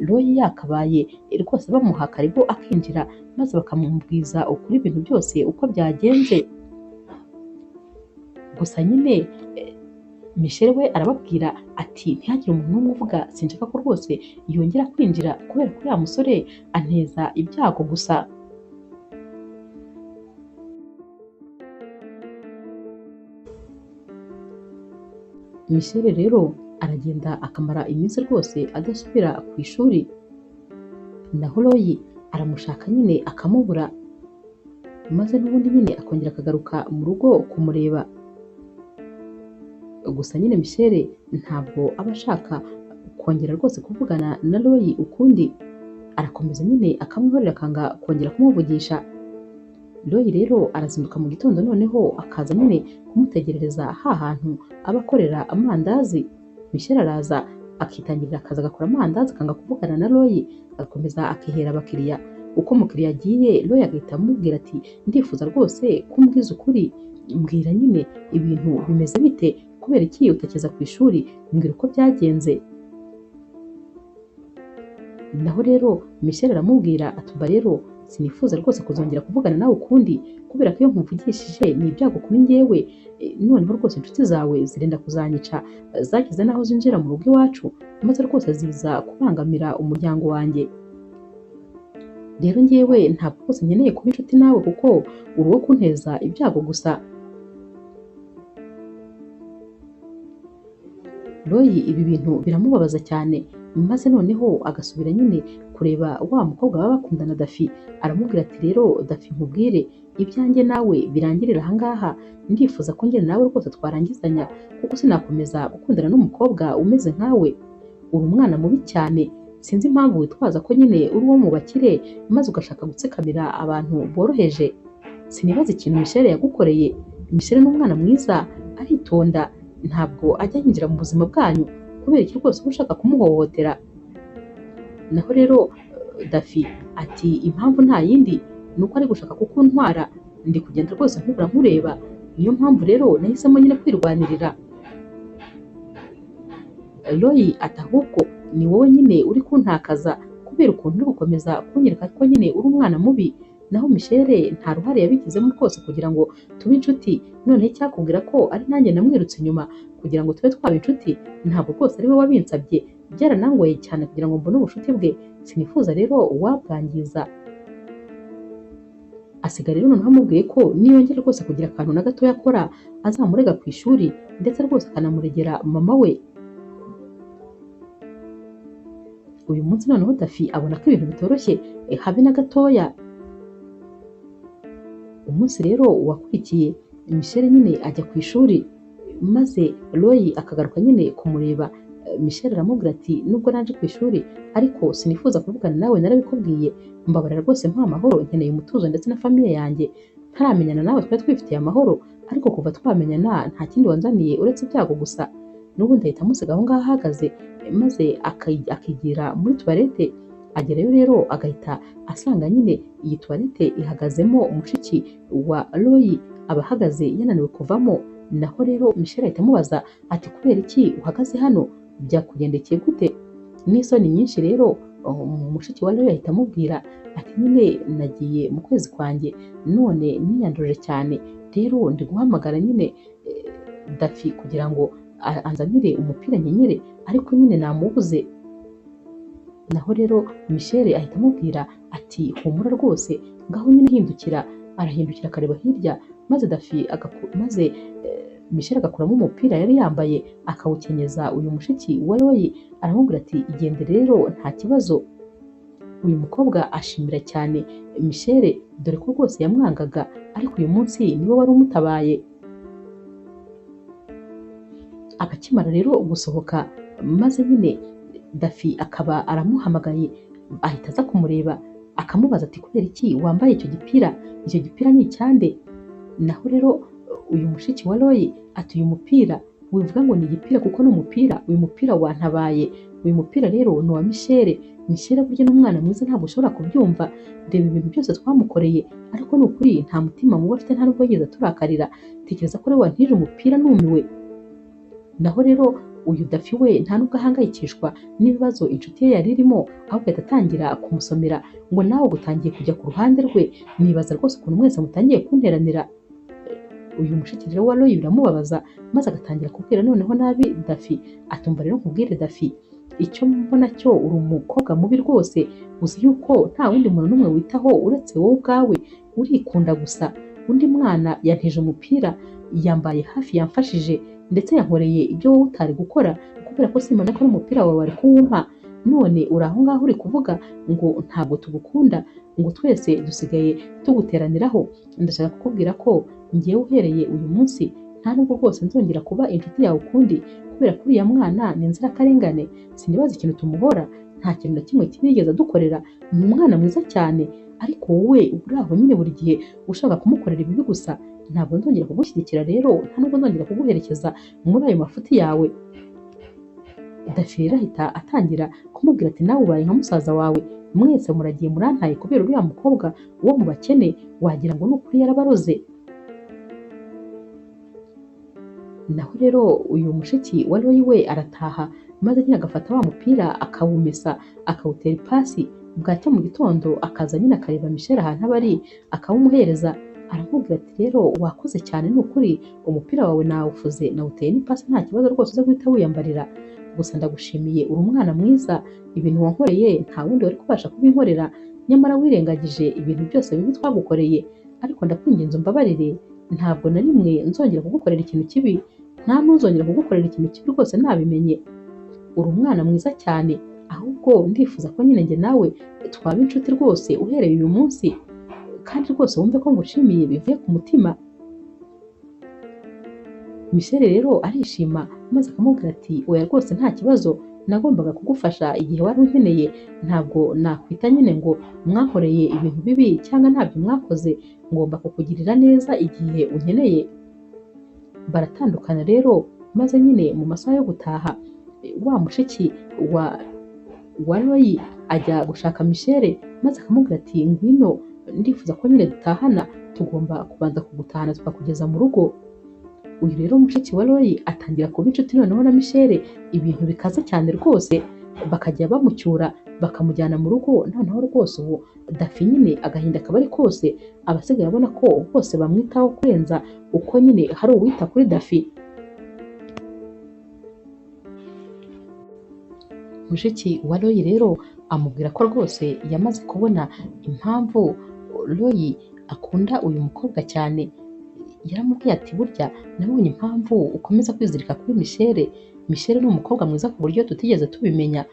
Roy yakabaye rwose bamuha karibu akinjira, maze bakamubwiza ukuri ibintu byose uko byagenze. Gusa nyine Michelle we arababwira ati ntihagire umuntu n'umwe uvuga, sinshaka ko rwose yongera kwinjira kubera ko uriya musore anteza ibyago gusa. Michelle rero aragenda akamara iminsi rwose adasubira ku ishuri, naho Roy aramushaka nyine akamubura, maze n'ubundi nyine akongera akagaruka mu rugo kumureba. Gusa nyine Michelle ntabwo aba ashaka kongera rwose kuvugana na Roy ukundi, arakomeza nyine akamwihorera akanga kongera kumuvugisha. Roy rero arazinduka mu gitondo noneho akaza nyine kumutegerereza ha hantu aba akorera amandazi. Michelle araza akitangirira akaza agakora amandazi akanga kuvugana na Roy, agakomeza akihera abakiriya. Uko umukiriya agiye Roy agahita amubwira ati ndifuza rwose kumbwiza ukuri, mbwira nyine ibintu bimeze bite, kubera iki utakeza ku ishuri, mbwira uko byagenze. Naho rero Michelle aramubwira ati umva rero sinifuza rwose kuzongera kuvugana nawe ukundi, kubera ko iyo nkuvugishije ni ibyago kuri njyewe, noneho rwose inshuti zawe zirenda kuzanyica, zageze n'aho zinjira mu rugo iwacu, maze rwose ziza kubangamira umuryango wanjye. Rero njyewe ntabwo rwose nkeneye kuba inshuti nawe kuko uri uwo kunteza ibyago gusa. Roy ibi bintu biramubabaza cyane, maze noneho agasubira nyine kureba wa mukobwa baba bakundana Dafi, aramubwira ati rero Dafi nkubwire ibyanjye nawe birangirira aha ngaha, ndifuza ko njye nawe rwose twarangizanya kuko sinakomeza gukundana n'umukobwa umeze nkawe, uri umwana mubi cyane, sinzi impamvu witwaza ko nyine uri uwo mu bakire maze ugashaka gutsikamira abantu boroheje. Sinibaza ikintu Michelle yagukoreye. Michelle ni umwana mwiza, aritonda, ntabwo ajya yinjira mu buzima bwanyu, kubera iki rwose uba ushaka kumuhohotera? Naho rero Dafi ati impamvu nta yindi ni uko ari gushaka kukuntwara, ndi kugenda rwose nkubura nkureba, niyo mpamvu rero nahisemo nyine kwirwanirira. Roy ati ahubwo ni wowe nyine uri kuntakaza kubera ukuntu uri gukomeza kunyereka ko nyine uri umwana mubi. Naho Michelle nta ruhare yabigizemo rwose kugira ngo tube inshuti, noneho icyakubwira ko ari nanjye namwirutse inyuma kugira ngo tube twaba inshuti, ntabwo rwose ari we wabinsabye, byaranangoye cyane kugira ngo mbone ubucuti bwe, sinifuza rero uwabwangiza. Asiga rero noneho amubwiye ko niyongera rwose kugira akantu na gatoya akora azamurega ku ishuri, ndetse rwose akanamuregera mama we. Uyu munsi noneho Dafi abona ko ibintu bitoroshye habe na gatoya. Umunsi rero wakurikiye Michelle nyine ajya ku ishuri, maze Roy akagaruka nyine kumureba. Michelle aramubwira ati nubwo naje ku ishuri ariko sinifuza kuvugana nawe, narabikubwiye, mbabarira rwose mpa amahoro, nkeneye umutuzo ndetse na famiye yanjye. Ntaramenyana nawe twari twifitiye amahoro, ariko kuva twamenyana nta kindi wanzaniye uretse ibyago gusa. N'ubundi ahita amusiga aho ngaho ahagaze, maze akigira muri tuwarete. Agerayo rero agahita asanga nyine iyi tuwarete ihagazemo mushiki wa Roy, aba ahagaze yananiwe kuvamo. Naho rero Michelle ahita amubaza ati kubera iki uhagaze hano, byakugendekeye gute? N'isoni nyinshi rero mushiki wa Roy ahita amubwira ati nyine nagiye mu kwezi kwanjye none niyandurije cyane, rero ndi guhamagara nyine Dafi kugira ngo anzanire umupira nkenyere, ariko nyine namubuze. Naho rero Michelle ahita amubwira ati humura rwose, ngaho nyine hindukira. Arahindukira akareba hirya, maze Dafi maze Michelle agakuramo umupira yari yambaye akawukenyeza uyu mushiki wa Roy, aramubwira ati igende rero nta kibazo. Uyu mukobwa ashimira cyane Michelle, dore ko rwose yamwangaga, ariko uyu munsi niwe wari umutabaye. Abakimara rero gusohoka, maze nyine Dafi akaba aramuhamagaye, ahita aza kumureba akamubaza ati kubera iki wambaye icyo gipira, icyo gipira ni icyande? Naho rero uyu mushiki wa Roy ati uyu mupira wivuga ngo ni igipira kuko ni umupira, uyu mupira wantabaye, uyu mupira rero ni uwa Michelle. Michelle burya ni umwana mwiza ntabwo ushobora kubyumva, reba ibintu byose twamukoreye, ariko ni ukuri nta mutima mubi afite, nta nubwo yigeze aturakarira, tekereza ko rero wantije umupira numiwe. Naho rero uyu Dafi we nta nubwo ahangayikishwa n'ibibazo inshuti ye yari irimo, ahubwo ahita atangira kumusomera ngo nawe utangiye kujya ku ruhande rwe, nibaza rwose ukuntu mwese mutangiye kunteranira. Uyu mushiki rero wa Roy biramubabaza, maze agatangira kubwira noneho nabi Dafi, atumva rero nkubwire Dafi, icyo mbona cyo uri umukobwa mubi rwose, uzi yuko nta wundi muntu n'umwe witaho uretse wowe ubwawe, urikunda gusa. Undi mwana yantije umupira, yambaye hafi, yamfashije, ndetse yankoreye ibyo wowe utari gukora, kubera ko simbona ko n'umupira wawe wari kuwumpa, none uri aho ngaho uri kuvuga ngo ntabwo tugukunda, ngo twese dusigaye tuguteraniraho. Ndashaka kukubwira ko ngewe uhereye uyu munsi nta nubwo rwose nzongera kuba inshuti yawe ukundi, kubera ko uriya mwana ni inzirakarengane, sinibaza ikintu tumuhora, nta kintu na kimwe kibi yigeze adukorera, ni umwana mwiza cyane, ariko wowe uri aho nyine buri gihe ushaka kumukorera ibibi gusa. Ntabwo nzongera kugushyigikira rero, nta nubwo nzongera kuguherekeza muri ayo mafuti yawe. Dafi rero ahita atangira kumubwira ati nawe ubaye nka musaza wawe, mwese muragiye murantaye kubera uriya mukobwa wo mu bakene, wagira ngo ni ukuri yarabaroze. Naho rero uyu mushiki wa Roy we arataha, maze nyine agafata wa mupira akawumesa, akawutera ipasi, bwacya mu gitondo akaza nyine akareba Michelle ahantu aba ari, akawumuhereza. Aramubwira ati rero wakoze cyane ni ukuri, umupira wawe nawufuze, nawuteye n'ipasi, nta kibazo rwose uze guhita wiyambarira, gusa ndagushimiye uri umwana mwiza, ibintu wankoreye nta wundi wari kubasha kubinkorera, nyamara wirengagije ibintu byose bibi twagukoreye, ariko ndakwinginze umbabarire, ntabwo na rimwe nzongera kugukorera ikintu kibi, nta n'uzongera kugukorera ikintu kibi rwose nabimenye, uri umwana mwiza cyane, ahubwo ndifuza ko nyine njye nawe twaba inshuti rwose uhereye uyu munsi, kandi rwose wumve ko ngushimiye bivuye ku mutima. Michelle rero arishima, maze akamubwira ati oya rwose nta kibazo, Nagombaga kugufasha igihe wari unkeneye, ntabwo nakwita nyine ngo mwankoreye ibintu bibi cyangwa ntabyo mwakoze, ngomba kukugirira neza igihe unkeneye. Baratandukana rero, maze nyine mu masaha yo gutaha wa mushiki wa Roy ajya gushaka Michelle, maze akamubwira ati ngwino ndifuza ko nyine dutahana, tugomba kubanza kugutahana tukakugeza mu rugo. Uyu rero mushiki wa Roy atangira kuba inshuti noneho na Michelle, ibintu bikaze cyane rwose, bakajya bamucyura bakamujyana mu rugo. Noneho rwose ubu Dafi nyine agahinda kaba ari kose, aba asigaye abona ko bose bamwitaho kurenza uko nyine hari uwita kuri Dafi. Mushiki wa Roy rero amubwira ko rwose yamaze kubona impamvu Roy akunda uyu mukobwa cyane. Yaramubwiye ati burya nabonye impamvu ukomeza kwizirika kuri Michelle. Michelle ni umukobwa mwiza ku buryo tutigeze tubimenya,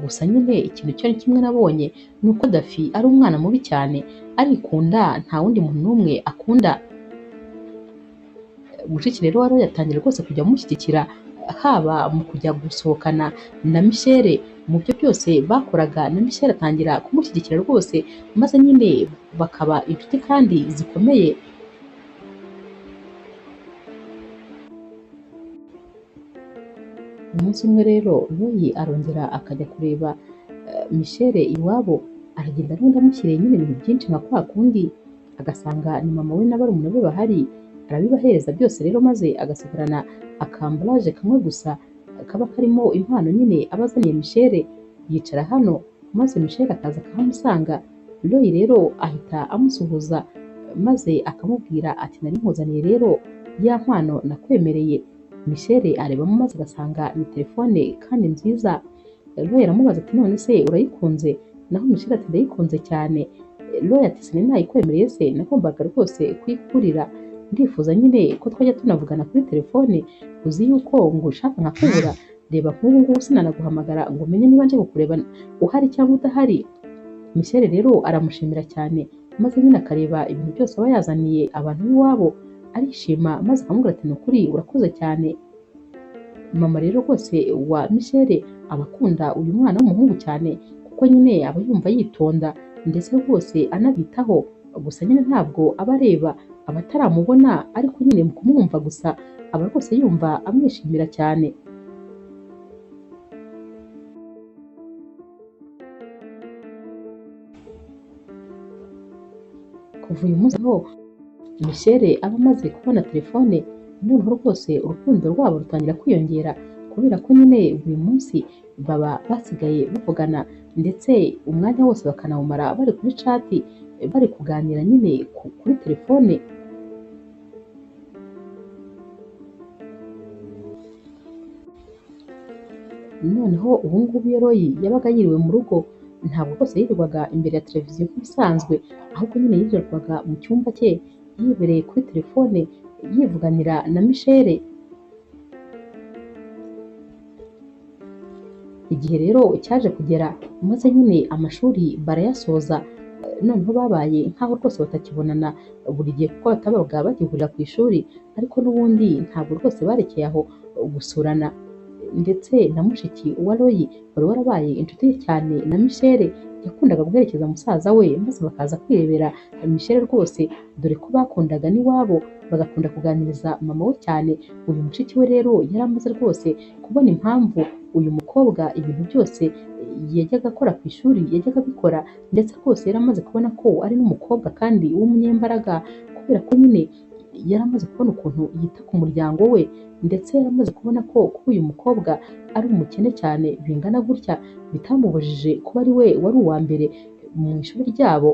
gusa nyine ikintu cyo kimwe nabonye ni uko Dafi ari umwana mubi cyane, arikunda, nta wundi muntu n'umwe akunda. Mushiki rero wa Roy atangira rwose kujya amushyigikira, haba mu kujya gusohokana na Michelle, mu byo byose bakoraga na Michelle atangira kumushyigikira rwose, maze nyine bakaba inshuti kandi zikomeye. Umunsi umwe rero Roy arongera akajya kureba Michelle iwabo, aragenda n'undi amushyiriye nyine ibintu byinshi nka kwa kundi, agasanga ni mama we na barumuna be bahari, arabibahereza byose rero, maze agasigarana akambaraje kamwe gusa kaba karimo impano nyine aba azaniye Michelle. Yicara hano maze Michelle akaza akahamusanga. Roy rero ahita amusuhuza maze akamubwira ati nari nkuzaniye rero ya mpano nakwemereye. Michelle arebamo maze agasanga ni telefone kandi nziza. Roy aramubaza ati none se urayikunze? Naho Michelle ati ndayikunze cyane. Roy ati sinari nayikwemereye se, nagombaga rwose kuyikurira, ndifuza nyine ko twajya tunavugana kuri telefone, uzi yuko ngo ushaka nkakubura, reba nk'ubu ngubu sinanaguhamagara ngo umenye niba nje kukureba uhari cyangwa udahari. Michelle rero aramushimira cyane, maze nyine akareba ibintu byose aba yazaniye abantu b'iwabo, arishima maze akamubwira ati ni ukuri urakoze cyane. Mama rero rwose wa Michelle aba akunda uyu mwana w'umuhungu cyane, kuko nyine aba yumva yitonda ndetse rwose anabitaho, gusa nyine ntabwo aba areba, aba ataramubona, ariko nyine mu kumwumva gusa aba rwose yumva amwishimira cyane. Kuva uyu munsi aho Michelle aba amaze kubona telefone, noneho rwose urukundo rwabo rutangira kwiyongera, kubera ko nyine buri munsi baba basigaye bavugana, ndetse umwanya wose bakanawumara bari kuri chat, bari kuganira nyine kuri telefone. Noneho ubu ngubu iyo Roy yabaga yiriwe mu rugo, ntabwo rwose yirirwaga imbere ya televiziyo nk'ibisanzwe, ahubwo nyine yirirwaga mu cyumba cye yibereye kuri telefone yivuganira na Michelle. Igihe rero cyaje kugera maze nyine amashuri barayasoza, noneho babaye nk'aho rwose batakibonana buri gihe kuko batabaga bagihurira ku ishuri, ariko n'ubundi ntabwo rwose barekeye aho gusurana. Ndetse na mushiki wa Roy wari warabaye inshuti ye cyane na Michelle, yakundaga guherekeza musaza we maze bakaza kwirebera Michelle rwose, dore ko bakundaga n'iwabo, bagakunda kuganiriza mama we cyane. Uyu mushiki we rero yari amaze rwose kubona impamvu uyu mukobwa ibintu byose yajyaga akora ku ishuri yajyaga abikora, ndetse rwose yari amaze kubona ko ari n'umukobwa kandi w'umunyembaraga, kubera ko nyine yari amaze kubona ukuntu yita ku muryango we, ndetse yari amaze kubona ko kuba uyu mukobwa ari umukene cyane bingana gutya bitamubujije kuba ari we wari uwa mbere mu ishuri ryabo,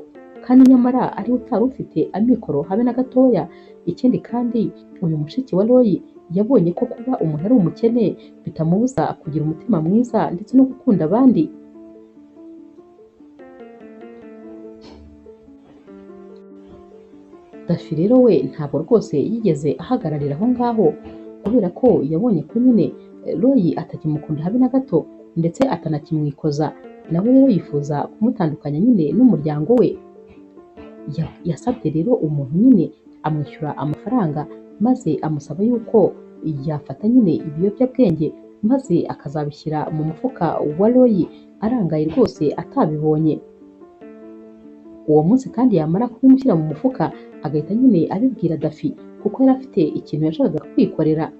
kandi nyamara ari we utari ufite amikoro habe na gatoya. Ikindi kandi uyu mushiki wa Roy yabonye ko kuba umuntu ari umukene bitamubuza kugira umutima mwiza ndetse no gukunda abandi. Dafi rero we ntabwo rwose yigeze ahagararira aho ngaho, kubera ko yabonye ko nyine Roy atakimukunda habe na gato ndetse atanakimwikoza, nawe rero yifuza kumutandukanya nyine n'umuryango we. Yasabye rero umuntu nyine amwishyura amafaranga, maze amusaba yuko yafata nyine ibiyobyabwenge maze akazabishyira mu mufuka wa Roy arangaye rwose atabibonye. Uwo munsi kandi yamara kubimushyira mu mufuka agahita nyine abibwira Dafi kuko yari afite ikintu yashakaga kwikorera.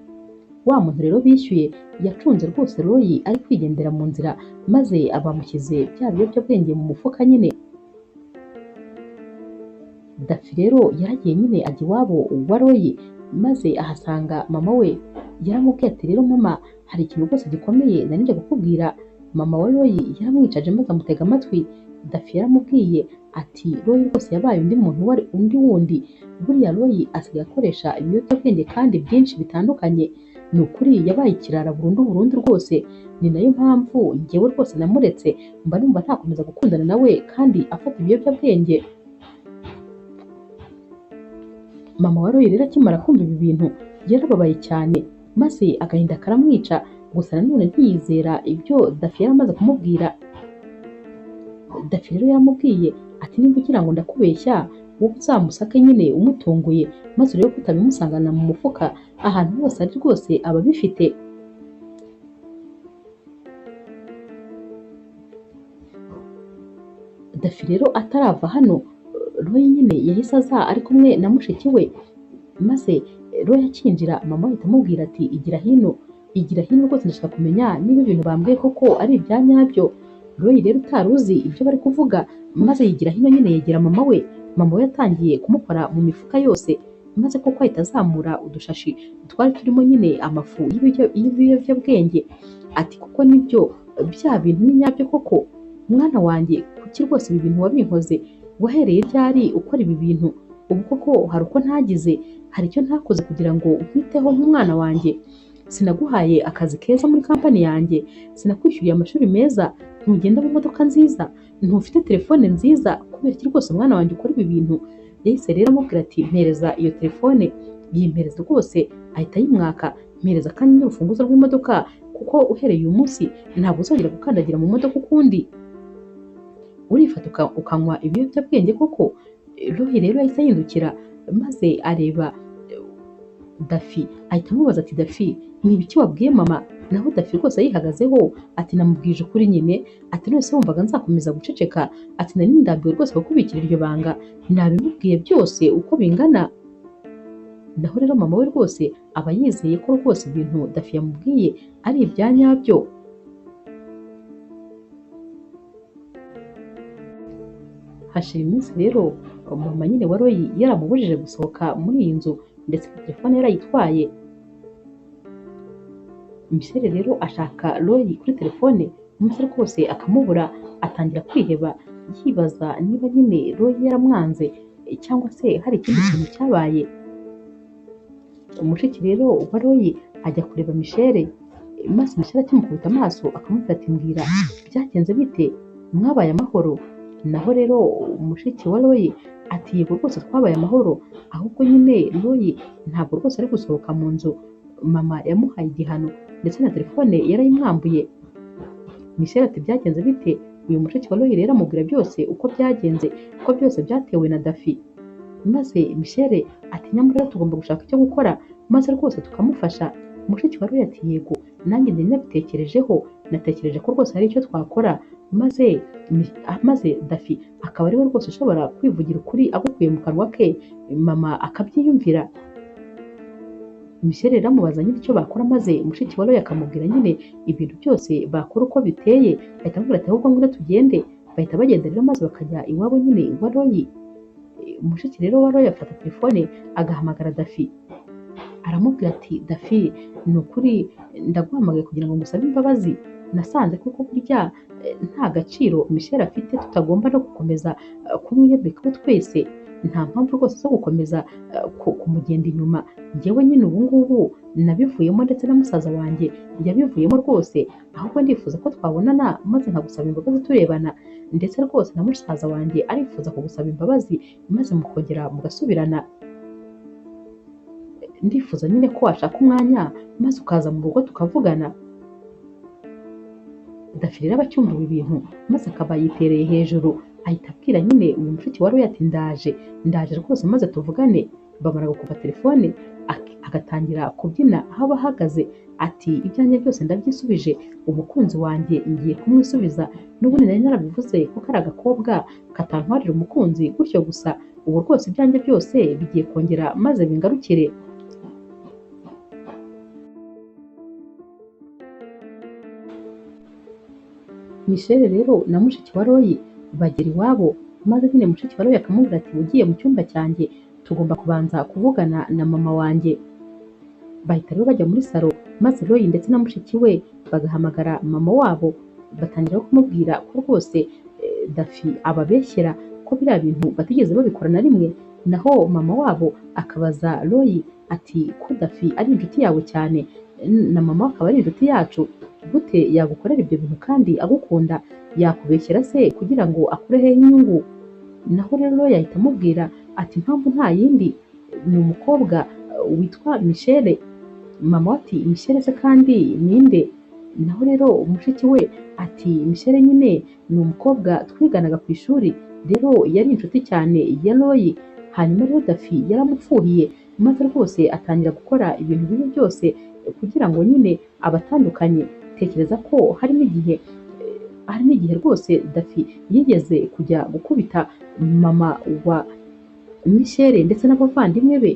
Wa muntu rero bishyuye yacunze rwose Roy ari kwigendera mu nzira maze abamushyize bya biyobyabwenge mu mufuka nyine. Dafi rero yaragiye nyine ajya iwabo wa Roy maze ahasanga mama we, yaramubwiye ati rero mama hari ikintu rwose gikomeye nari nje kukubwira. Mama wa Roy yaramwicaje maze amutega amatwi. Dafi yaramubwiye ati Roy rwose yabaye undi muntu wari undi wundi, buriya Roy asigaye akoresha ibiyobyabwenge kandi byinshi bitandukanye, ni ukuri yabaye ikirara burundu burundu rwose, ni nayo mpamvu njyewe rwose namuretse mba numva ntakomeza gukundana nawe kandi afata ibiyobyabwenge. Mama wa Roy rero akimara kumva ibi bintu yarababaye cyane maze agahinda karamwica, gusa nanone ntiyizera ibyo Dafi yari amaze kumubwira. Dafi rero yaramubwiye ati nimba ugira ngo ndakubeshya wowe uzamusake nyine umutunguye maze urebe ko utabimusangana mu mufuka, ahantu hose ari rwose aba abifite. Dafi rero atarava hano Roy nyine yahise aza ari kumwe na mushiki we, maze Roy akinjira mama ahita amubwira ati igira hino, igira hino rwose ndashaka kumenya niba ibintu bambwiye koko ari ibya nyabyo. Roy rero utari uzi ibyo bari kuvuga maze yigira hino nyine yegera mama we. Mama we yatangiye kumukora mu mifuka yose maze koko ahita azamura udushashi twari turimo nyine amafu y'ibiyobyabwenge, ati kuko nibyo bya bintu ni nyabyo koko mwana wanjye, kuki rwose ibi bintu wabinkoze, wahereye ryari ukora ibi bintu, ubu koko hari uko ntagize, hari icyo ntakoze kugira ngo nkwiteho nk'umwana wanjye, sinaguhaye akazi keza muri kampani yanjye, sinakwishyuriye amashuri meza, ntugenda mu modoka nziza, ntufite telefone nziza, kubera iki rwose mwana wanjye ukora ibi bintu. Yahise rero amubwira ati mpereza iyo telefone, yimpereza rwose ahita ayimwaka, mpereza kandi n'urufunguzo rw'imodoka kuko uhereye uyu munsi ntabwo uzongera gukandagira mu modoka ukundi, urifata ukanywa ibiyobyabwenge koko. Roy rero yahise yindukira maze areba Dafi ahita amubaza ati Dafi ni ibiki wabwiye mama? Naho Dafi rwose yihagazeho ati namubwije ukuri nyine, ati none se wumvaga nzakomeza guceceka, ati nari ndambiwe rwose kukubikira iryo banga, nabimubwiye byose uko bingana. Naho rero mama we rwose aba yizeye ko rwose ibintu Dafi yamubwiye ari ibya nyabyo. Hashira iminsi rero mama nyine wa Roy yaramubujije gusohoka muri iyi nzu ndetse na telefone yarayitwaye. Michelle rero ashaka Roy kuri telefone maze rwose akamubura, atangira kwiheba yibaza niba nyine Roy yaramwanze cyangwa se hari ikindi kintu cyabaye. Mushiki rero wa Roy ajya kureba Michelle maze Michelle akimukubita amaso akamubwira ati mbwira byagenze bite, mwabaye amahoro? Naho rero mushiki wa Roy ati yego rwose twabaye amahoro, ahubwo nyine Roy ntabwo rwose ari gusohoka mu nzu, mama yamuhaye igihano ndetse na telefone yarayimwambuye. Michelle ati byagenze bite? Uyu mushiki wa Roy rero amubwira byose uko byagenze, ko byose byatewe na Dafi. Maze Michelle ati nyamara tugomba gushaka icyo gukora maze rwose tukamufasha. Mushiki wa Roy ati yego nanjye nari nabitekerejeho, natekereje ko rwose hari icyo twakora, maze Dafi akaba ariwe rwose ushobora kwivugira ukuri agukuye mu kanwa ke, mama akabyiyumvira. Michelle rero amubaza nyine icyo bakora maze mushiki wa Roy akamubwira nyine ibintu byose bakora uko biteye, ahita amubwira ati ahubwo ngwino tugende. Bahita bagenda rero maze bakajya iwabo nyine wa Roy. Mushiki rero wa Roy afata telefone agahamagara Dafi aramubwira ati Dafi ni ukuri ndaguhamagaye kugira ngo ngusabe imbabazi, nasanze kuko burya nta gaciro Michelle afite, tutagomba no gukomeza kumwiyambikaho twese, nta mpamvu rwose zo gukomeza kumugenda inyuma, njyewe nyine ubu ngubu nabivuyemo ndetse na musaza wanjye yabivuyemo rwose, ahubwo ndifuza ko twabonana maze nkagusaba imbabazi turebana, ndetse rwose na musaza wanjye arifuza kugusaba imbabazi maze mukongera mugasubirana, ndifuza nyine ko washaka umwanya maze ukaza mu rugo tukavugana. Dafi rero aba acyumva ibi bintu maze akaba yitereye hejuru, ahita abwira nyine uyu mushiki wa Roy ati ndaje ndaje rwose maze tuvugane. Bamara gukupa telefone agatangira kubyina aho aba ahagaze ati ibyanjye byose ndabyisubije, umukunzi wanjye ngiye kumwisubiza, n'ubundi nari narabivuze ko kari agakobwa katantwarira umukunzi gutyo gusa, ubu rwose ibyanjye byose bigiye kongera maze bingarukire. Michelle rero na mushiki wa Roy bagera iwabo, maze nyine mushiki wa Roy akamubwira ati ugiye mu cyumba cyanjye tugomba kubanza kuvugana na mama wanjye. Bahita rero bajya muri salo, maze Roy ndetse na mushiki we bagahamagara mama wabo, batangira kumubwira ko rwose Dafi ababeshyera ko biriya bintu batigeze babikora na rimwe. Naho mama wabo akabaza Roy ati ko Dafi ari inshuti yawe cyane na mama we akaba ari inshuti yacu, gute yagukorera ibyo bintu kandi agukunda, yakubeshyera se kugira ngo akure hehe inyungu? Naho rero Roy ahita amubwira ati impamvu nta yindi ni umukobwa witwa Michelle. Mama we ati Michelle se kandi ninde? Naho rero mushiki we ati Michelle nyine ni umukobwa twiganaga ku ishuri, rero yari inshuti cyane ya Roy, hanyuma rero Dafi yaramupfuhiye maze rwose atangira gukora ibintu bibi byose kugira ngo nyine abatandukanye. Tekereza ko hari n'igihe rwose Dafi yigeze kujya gukubita mama wa Michelle ndetse n'abavandimwe be.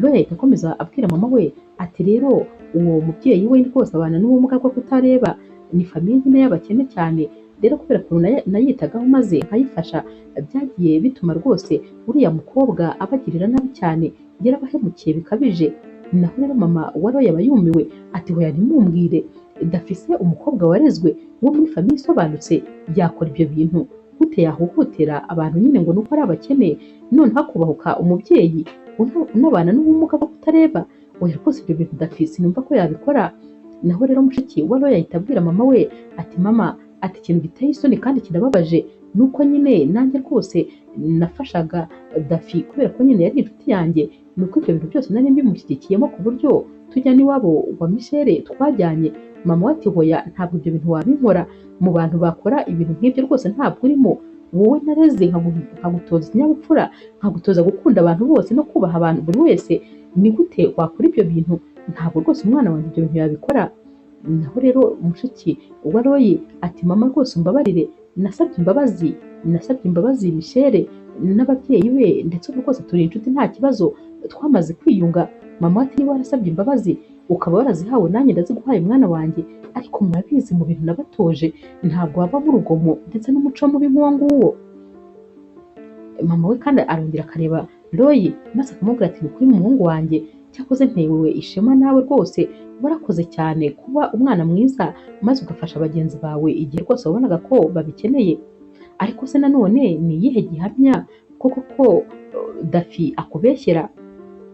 Roy ahita akomeza abwira mama we ati rero uwo mubyeyi we rwose abana n'ubumuga bwo kutareba, ni famiye nyine y'abakene cyane, rero kubera ukuntu nayitagaho maze nkayifasha byagiye bituma rwose uriya mukobwa abagirira nabi cyane, yarabahemukiye bikabije. Naho rero mama wa Roy aba yumiwe ati hoya ntimumbwire, Dafise umukobwa warezwe wo muri famiye isobanutse yakora ibyo bintu gute? Yahohotera abantu nyine ngo nuko ari abakene, noneho akubahuka umubyeyi unabana n'ubumuga bwo kutareba? Oya rwose ibyo bintu Dafi sinumva ko yabikora. Naho rero mushiki wa Roy ahita abwira mama we ati mama, ati ikintu giteye isoni kandi kirababaje nuko nyine nanjye rwose nafashaga Dafi kubera ko nyine yari inshuti yanjye, nuko ibyo bintu byose nari mbimushyigikiyemo ku buryo tujya n'iwabo wa Michelle twajyanye. Mama we ati hoya ntabwo ibyo bintu wabinkora, mu bantu bakora ibintu nk'ibyo rwose ntabwo urimo, wowe nareze nkagutoza ikinyabupfura, nkagutoza gukunda abantu bose no kubaha abantu buri wese, ni gute wakora ibyo bintu? Ntabwo rwose umwana wanjye ibyo bintu yabikora. Naho rero mushiki wa Roy ati mama rwose umbabarire, nasabye imbabazi Michelle n'ababyeyi be, ndetse ubu rwose turi inshuti nta kibazo, twamaze kwiyunga. Mama ati niba warasabye imbabazi ukaba warazihawe nanjye ndaziguhaye mwana wanjye, ariko murabizi mu bintu nabatoje ntabwo wavamo urugomo ndetse n'umuco mubi nk'uwo nguwo. Mama we kandi arongera akareba Roy maze akamubwira ati ni ukuri muhungu wanjye, cyakoze ntewe ishema nawe rwose, warakoze cyane kuba umwana mwiza maze ugafasha bagenzi bawe igihe rwose wabonaga ko babikeneye. Ariko se nanone ni iyihe gihamya koko ko Dafi akubeshyera?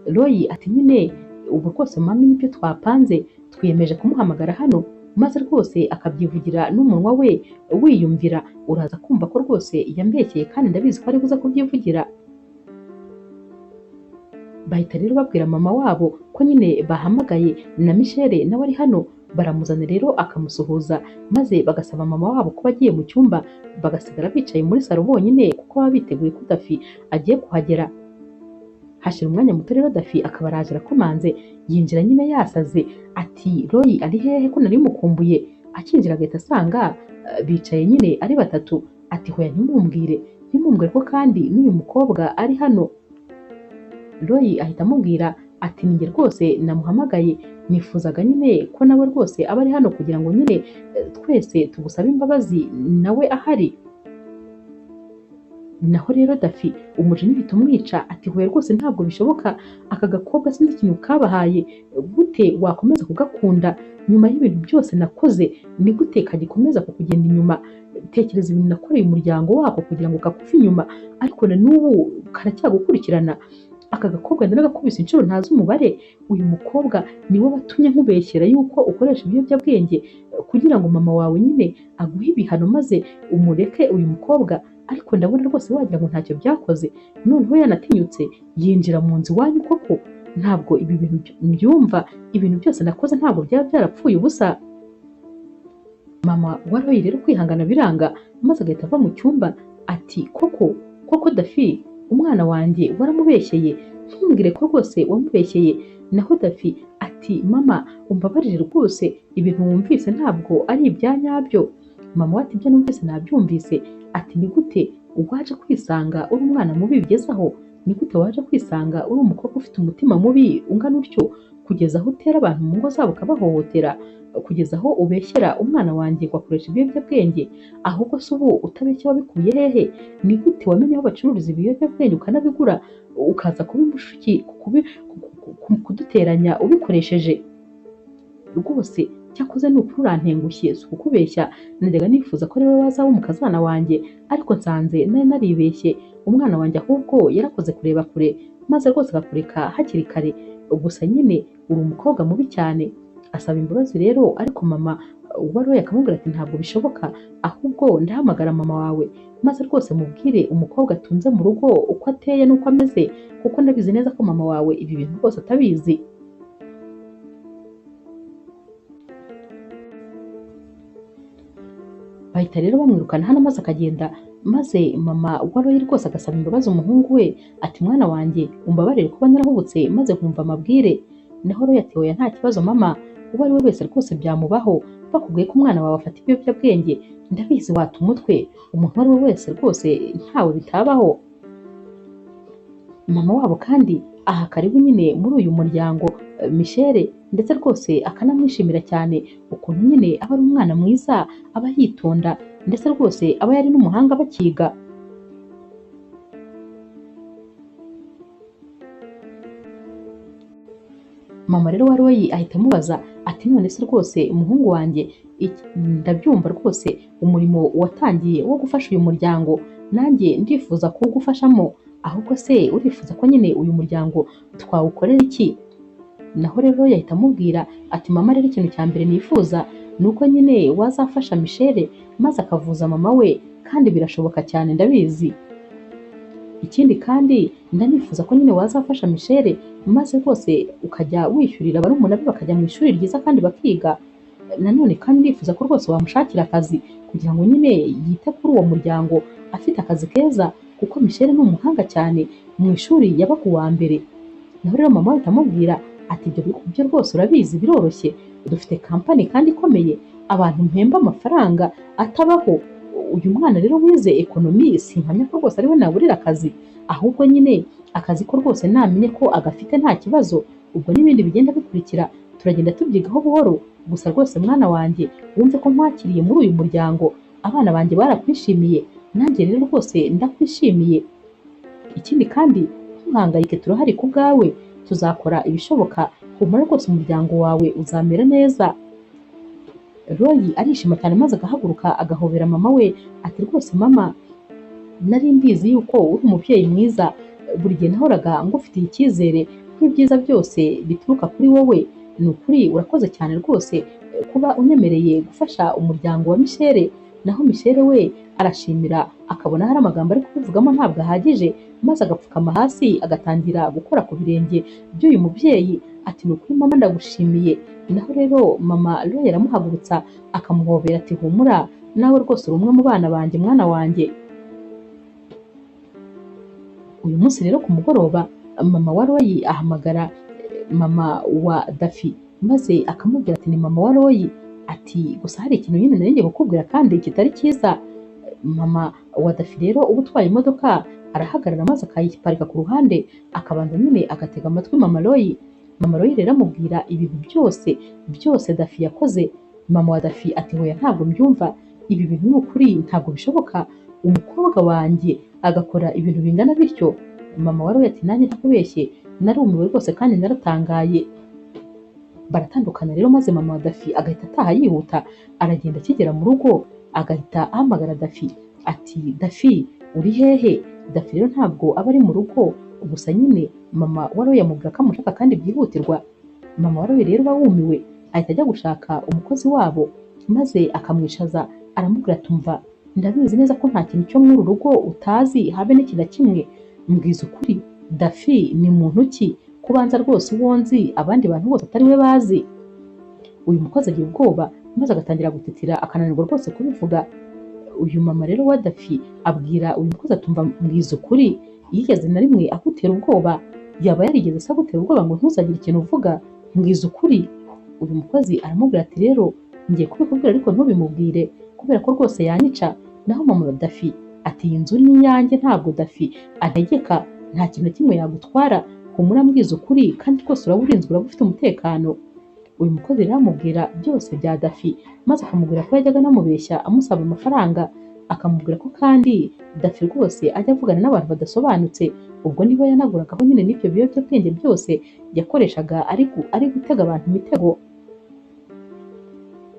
Roy ati nyine ubu rwose mami nibyo twapanze, twiyemeje kumuhamagara hano maze rwose akabyivugira n'umunwa we wiyumvira, uraza kumva ko rwose yambekeye kandi ndabizi ko ari buze kubyivugira. Bahita rero babwira mama wabo ko nyine bahamagaye na Michelle nawe ari hano, baramuzana rero akamusuhuza, maze bagasaba mama wabo ko bagiye mu cyumba, bagasigara bicaye muri salo bonyine kuko baba biteguye ko Dafi agiye kuhagera. Hashira umwanya muto rero Dafi akaba araje arakomanze, yinjira nyine yasaze ati Roy ari hehe ko nari mukumbuye? Akinjira agahita asanga bicaye nyine ari batatu, ati hoya ntimumbwire, ntimumbwire ko kandi n'uyu mukobwa ari hano. Roy ahita amubwira ati ninjye rwose namuhamagaye, nifuzaga nyine ko nawe rwose aba ari hano kugira ngo nyine twese tugusabe imbabazi nawe ahari. Naho rero Dafi umujinya uhita umwica ati hoya rwose ntabwo bishoboka, aka gakobwa sinzi ikintu kabahaye, gute wakomeza kugakunda nyuma y'ibintu byose nakoze? Ni gute kagikomeza kukugenda inyuma? Tekereza ibintu nakoreye umuryango wako kugira ngo kakuve inyuma, ariko na n'ubu karacyagukurikirana. Aka gakobwa ndaragakubise inshuro ntazi umubare, uyu mukobwa niwe watumye nkubeshyera yuko ukoresha ibiyobyabwenge kugira ngo mama wawe nyine aguhe ibihano maze umureke uyu mukobwa, ariko ndabona rwose wagira ngo ntacyo byakoze. Noneho yanatinyutse yinjira mu nzu iwanyu koko, ntabwo ibi bintu mbyumva, ibintu byose nakoze ntabwo byaba byarapfuye ubusa. Mama wa Roy rero kwihangana biranga, maze agahita ava mu cyumba ati koko koko Dafi umwana wanjye waramubeshyeye, Ntumbwire ko rwose wamubeshyeye. Naho Dafi ati mama umbabarire rwose, ibintu wumvise ntabwo ari ibya nyabyo. Mama we ati ibyo numvise nabyumvise. Ati ni gute waje kwisanga uri umwana mubi bigezaho? Ni gute waje kwisanga uri umukobwa ufite umutima mubi ungana utyo, kugeza aho utera abantu mu ngo zabo ukabahohotera, kugeza aho ubeshyera umwana wanjye ngo akoresha ibiyobyabwenge? Ahubwo se ubu utabeshya wabikuye hehe? Ni gute wamenye aho bacururiza ibiyobyabwenge ukanabigura, ukaza kuba kuduteranya ubikoresheje? Rwose cyakoze ni ukuri urantengushye, si ukukubeshya, najyaga nifuza ko ariwe wazaba umukazana wanjye, ariko nsanze nari naribeshye. Umwana wanjye ahubwo yarakoze kureba kure, maze rwose akakureka hakiri kare. Gusa nyine uri umukobwa mubi cyane. Asaba imbabazi rero, ariko mama wa Roy akamubwira ati ntabwo bishoboka, ahubwo ndahamagara mama wawe maze rwose mubwire umukobwa atunze mu rugo uko ateye n'uko ameze, kuko ndabizi neza ko mama wawe ibi bintu rwose atabizi. Bahita rero bamwirukana hano maze akagenda, maze mama wa Roy rwose agasaba imbabazi umuhungu we ati mwana wanjye umbabarire kuba narahubutse maze nkumva amabwire. Naho Roy ati oya nta kibazo mama, uwo ari we wese rwose byamubaho, bakubwiye ko umwana wawe afata ibiyobyabwenge ndabizi wata umutwe, umuntu uwo ari we wese rwose ntawe bitabaho. Mama wabo kandi aha karibu nyine muri uyu muryango Michelle, ndetse rwose akanamwishimira cyane ukuntu nyine aba ari umwana mwiza, aba yitonda, ndetse rwose aba yari n'umuhanga bakiga. Mama rero wa Roy ahita amubaza ati none se rwose umuhungu wanjye, ndabyumva rwose umurimo watangiye wo gufasha uyu muryango, nanjye ndifuza kuwugufashamo, ahubwo se urifuza ko nyine uyu muryango twawukorera iki? Naho rero yahita amubwira ati mama rero ikintu cya mbere nifuza ni uko nyine wazafasha Michelle maze akavuza mama we, kandi birashoboka cyane ndabizi. Ikindi kandi ndanifuza ko nyine wazafasha Michelle maze rwose ukajya wishyurira barumuna be bakajya mu ishuri ryiza kandi bakiga. Nanone kandi ndifuza ko rwose wamushakira akazi kugira ngo nyine yite kuri uwo muryango afite akazi keza, kuko Michelle ni umuhanga cyane mu ishuri yabaga uwa mbere. Naho rero mama ahita amubwira ati ibyo byo rwose urabizi biroroshye, dufite kampani kandi ikomeye, abantu mpemba amafaranga atabaho. Uyu mwana rero wize ekonomi simpamya ko rwose ariwe naburira akazi, ahubwo nyine akazi ko rwose namenye ko agafite nta kibazo, ubwo n'ibindi bigenda bikurikira turagenda tubyigaho buhoro. Gusa rwose mwana wanjye wumve ko nkwakiriye muri uyu muryango, abana banjye barakwishimiye, nanjye rero rwose ndakwishimiye. Ikindi kandi ntuhangayike, turahari ku bwawe, tuzakora ibishoboka, humura rwose umuryango wawe uzamera neza. Roy arishima cyane maze agahaguruka agahobera mama we ati rwose mama nari mbizi yuko uri umubyeyi mwiza, buri gihe nahoraga ngufitiye icyizere ko ibyiza byose bituruka kuri wowe, ni ukuri urakoze cyane rwose kuba unyemereye gufasha umuryango wa Michelle. Naho Michelle we arashimira akabona hari amagambo ari kubivugamo ntabwo ahagije, maze agapfukama hasi agatangira gukora ku birenge by'uyu mubyeyi ati ni ukuri mama ndagushimiye. Naho rero mama Roy aramuhagurutsa akamuhobera ati humura nawe rwose uri umwe mu bana banjye mwana wanjye. Uyu munsi rero ku mugoroba mama wa Roy ahamagara mama wa Dafi maze akamubwira ati ni mama wa Roy, ati gusa hari ikintu nyine nari ngiye kukubwira kandi kitari cyiza. Mama wa Dafi rero uba utwaye imodoka arahagarara maze akayiparika ku ruhande, akabanza nyine agatega amatwi mama Roy. Mama Roy rero amubwira ibintu byose byose Dafi yakoze. Mama wa Dafi ati hoya ntabwo mbyumva, ibi bintu ni ukuri ntabwo bishoboka, umukobwa wanjye agakora ibintu bingana bityo. Mama wa Roy ati nanjye ntakubeshye narumiwe rwose kandi naratangaye. Baratandukana rero maze mama wa Dafi agahita ataha yihuta, aragenda akigera mu rugo agahita ahamagara Dafi ati Dafi uri hehe? Dafi rero ntabwo aba ari mu rugo, gusa nyine mama wa Roy amubwira ko amushaka kandi byihutirwa. Mama wa Roy rero uba wumiwe ahita ajya gushaka umukozi wabo maze akamwicaza aramubwira ati umva ndabizi neza ko nta kintu cyo muri uru rugo utazi habe n'iki na kimwe, mbwiza ukuri Dafi ni muntu ki kubanza rwose uwo nzi abandi bantu bose atari we bazi. Uyu mukozi agira ubwoba maze agatangira gutitira akananirwa rwose kubivuga. Uyu mama rero wa Dafi abwira uyu mukozi atumva mbwiza ukuri yigeze na rimwe akutera ubwoba? Yaba yarigeze se agutera ubwoba ngo ntuzagire ikintu uvuga? Mbwiza ukuri. Uyu mukozi aramubwira ati rero ngiye kubikubwira ariko ntubimubwire kubera ko rwose yanyica. Naho mama Dafi ati iyi nzu ni iyanjye, ntabwo Dafi antegeka, nta kintu na kimwe yagutwara, humura mbwiza ukuri kandi rwose uraba urinzwe, uraba ufite umutekano. Uyu mukozi rero amubwira byose bya Dafi, maze akamubwira ko yajyaga anamubeshya amusaba amafaranga, akamubwira ko kandi Dafi rwose ajya avugana n'abantu badasobanutse, ubwo niba yanaguragaho nyine n'ibyo biyobyabwenge byose yakoreshaga ari gutega abantu imitego.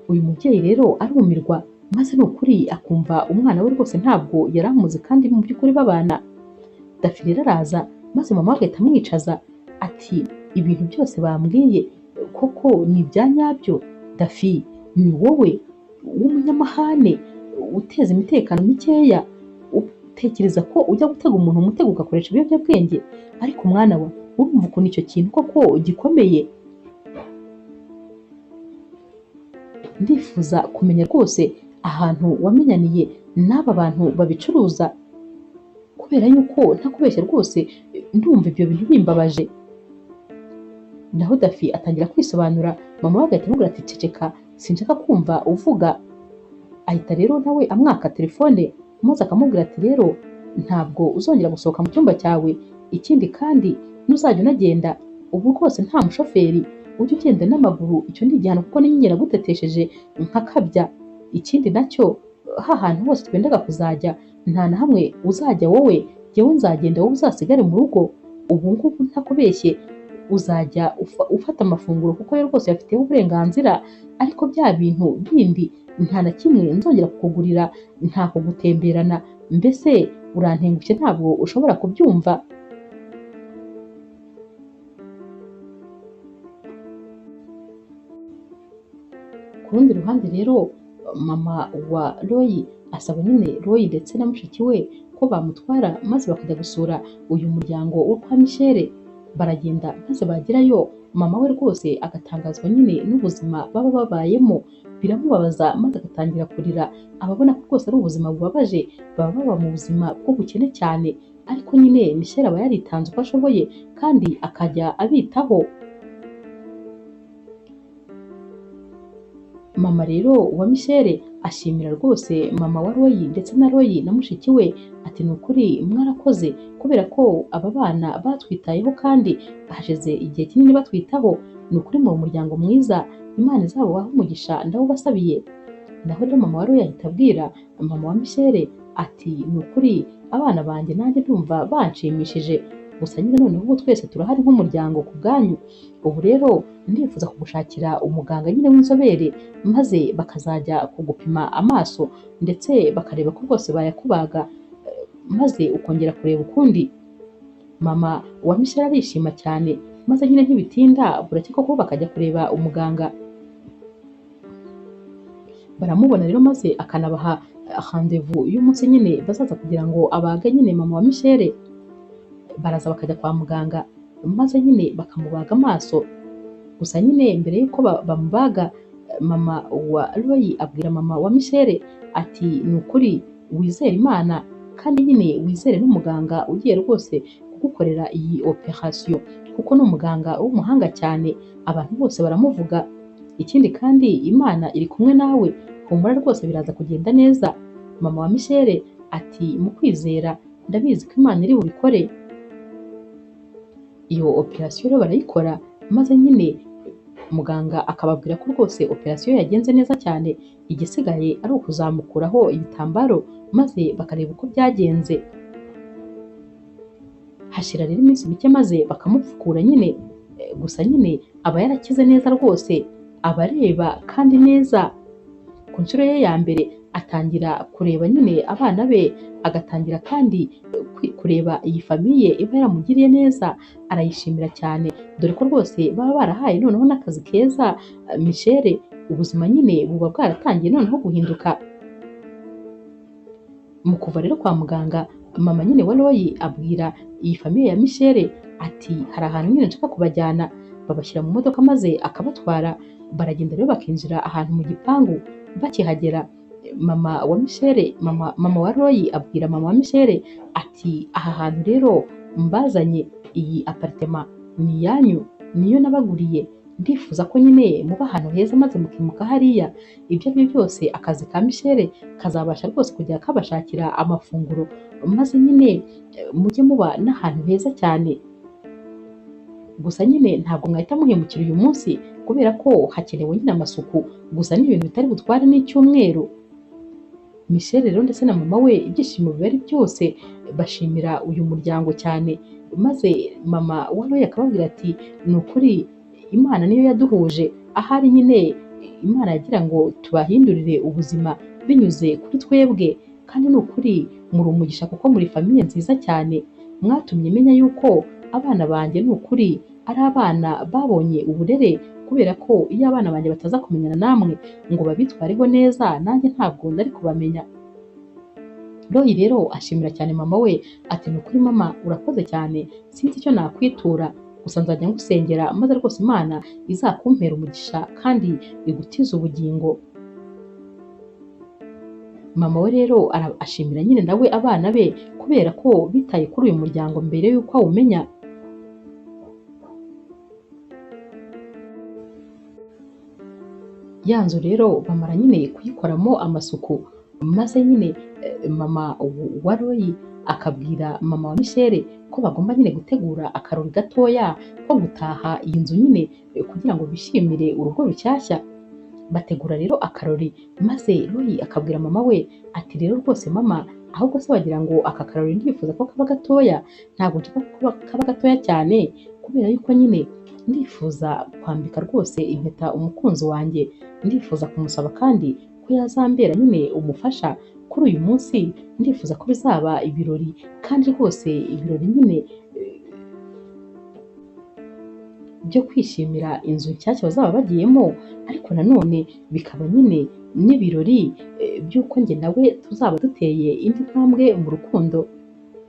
Uyu mubyeyi rero arumirwa, maze ni ukuri akumva umwana we rwose ntabwo yari amuzi kandi mu by'ukuri babana. Dafi rero araza, maze mama we agahita amwicaza ati ibintu byose bambwiye koko ni ibya nyabyo? Dafi ni wowe w'umunyamahane uteza imitekano mikeya, utekereza ko ujya gutega umuntu umutego ugakoresha ibiyobyabwenge? Ariko mwana wa, urumva ukuntu icyo kintu koko gikomeye? Ndifuza kumenya rwose ahantu wamenyaniye n'aba bantu babicuruza, kubera yuko ntakubeshya rwose ndumva ibyo bintu bimbabaje. Naho Dafi atangira kwisobanura, mama we agahita amubwira ati ceceka, sinshaka kumva uvuga. Ahita rero nawe amwaka telefone, maze akamubwira ati rero ntabwo uzongera gusohoka mu cyumba cyawe, ikindi kandi nuzajya unagenda ubu rwose nta mushoferi, ujye ugenda n'amaguru, icyo ni igihano kuko ninjye nagutetesheje nkakabya. Ikindi nacyo ha hantu hose twendaga kuzajya nta na hamwe uzajya wowe, jyewe nzagenda wowe uzasigare mu rugo. Ubu ngubu ntakubeshye uzajya ufata amafunguro kuko yo rwose uyafiteho uburenganzira, ariko bya bintu bindi nta na kimwe nzongera kukugurira, nta kugutemberana, mbese urantengushye ntabwo ushobora kubyumva. Ku rundi ruhande rero mama wa Roy asaba nyine Roy ndetse na mushiki we ko bamutwara maze bakajya gusura uyu muryango wo kwa Michelle. Baragenda maze bagerayo mama we rwose agatangazwa nyine n'ubuzima baba babayemo, biramubabaza maze agatangira kurira, ababona ko rwose ari ubuzima bubabaje, baba baba mu buzima bw'ubukene cyane, ariko nyine Michelle aba yaritanze uko ashoboye kandi akajya abitaho. Mama rero wa Michelle ashimira rwose mama wa Roy ndetse na Roy na mushiki we ati ni ukuri mwarakoze kubera ko aba bana batwitayeho kandi hashize igihe kinini batwitaho, ni ukuri mu muryango mwiza, Imana izabahe umugisha ndawubasabiye. Naho rero mama wa Roy ahita abwira mama wa Michelle ati ni ukuri abana banjye nanjye ndumva banshimishije, gusa nyine noneho ubu twese turahari nk'umuryango ku bwanyu, ubu rero ndifuza kugushakira umuganga nyine w'inzobere maze bakazajya kugupima amaso ndetse bakareba ko rwose bayakubaga maze ukongera kureba ukundi. Mama wa Michelle arishima cyane, maze nyine ntibitinda buracya koko bakajya kureba umuganga. Baramubona rero maze akanabaha rendez-vous y'umunsi nyine bazaza kugira ngo abage nyine mama wa Michelle. Baraza bakajya kwa muganga maze nyine bakamubaga amaso. Gusa nyine mbere y'uko bamubaga, mama wa Roy abwira mama wa Michelle ati ni ukuri wizere Imana kandi nyine wizere n'umuganga ugiye rwose kugukorera iyi operation, kuko ni umuganga w'umuhanga cyane, abantu bose baramuvuga. Ikindi kandi Imana iri kumwe nawe, humura rwose biraza kugenda neza. Mama wa Michelle ati mu kwizera ndabizi ko Imana iri bubikore. Iyo operation rero barayikora, maze nyine muganga akababwira ko rwose operation yagenze neza cyane, igisigaye ari ukuzamukuraho ibitambaro maze bakareba uko byagenze. Hashira rero iminsi mike maze bakamupfukura nyine, gusa nyine aba yarakize neza rwose, aba areba kandi neza. Ku nshuro ye ya mbere atangira kureba nyine abana be, agatangira kandi kureba iyi famiye iba yaramugiriye neza, arayishimira cyane, dore ko rwose baba barahaye noneho n'akazi keza Michelle, ubuzima nyine buba bwaratangiye noneho guhinduka. Mu kuva rero kwa muganga, mama nyine wa Roy abwira iyi famiye ya Michelle ati hari ahantu nyine nshaka kubajyana. Babashyira mu modoka maze akabatwara, baragenda rero bakinjira ahantu mu gipangu. Bakihagera mama wa Michelle, mama wa Roy abwira mama wa Michelle ati aha hantu rero mbazanye, iyi aparitema ni iyanyu, niyo nabaguriye, ndifuza ko nyine muba ahantu heza maze mukimuka hariya. Ibyo ari byo byose akazi ka Michelle kazabasha rwose kujya kabashakira amafunguro, maze nyine mujye muba n'ahantu heza cyane. Gusa nyine ntabwo mwahita muhemukira uyu munsi kubera ko hakenewe nyine amasuku, gusa ni ibintu bitari butware n'icyumweru. Michelle rero ndetse na mama we ibyishimo biba ari byose, bashimira uyu muryango cyane, maze mama wa Roy akababwira ati ni ukuri Imana niyo yaduhuje, ahari nyine Imana yagira ngo tubahindurire ubuzima binyuze kuri twebwe, kandi ni ukuri muri umugisha kuko muri famiye nziza cyane, mwatumye menya yuko abana banjye ni ukuri ari abana babonye uburere, kubera ko iyo abana banjye bataza kumenyana namwe ngo babitwareho neza nanjye ntabwo nari kubamenya. Roy rero ashimira cyane mama we ati ni ukuri mama urakoze cyane, sinzi icyo nakwitura, gusa nzajya ngusengera maze rwose Imana izakumpera umugisha kandi igutize ubugingo. Mama we rero ashimira nyine nawe abana be kubera ko bitaye kuri uyu muryango mbere y'uko awumenya. Ya nzu rero bamara nyine kuyikoramo amasuku, maze nyine mama wa Roy akabwira mama wa Michelle ko bagomba nyine gutegura akarori gatoya ko gutaha iyi nzu nyine kugira ngo bishimire urugo rushyashya. Bategura rero akarori, maze Roy akabwira mama we ati rero rwose mama, ahubwo se wagira ngo aka karori ndifuza ko kaba gatoya, ntabwo nshaka ko kaba gatoya cyane kubera yuko nyine ndifuza kwambika rwose impeta umukunzi wanjye, ndifuza kumusaba kandi ko yazambera nyine umufasha kuri uyu munsi, ndifuza ko bizaba ibirori kandi rwose ibirori nyine byo kwishimira inzu nshyashya bazaba bagiyemo, ariko nanone bikaba nyine n'ibirori by'uko njye nawe tuzaba duteye indi ntambwe mu rukundo.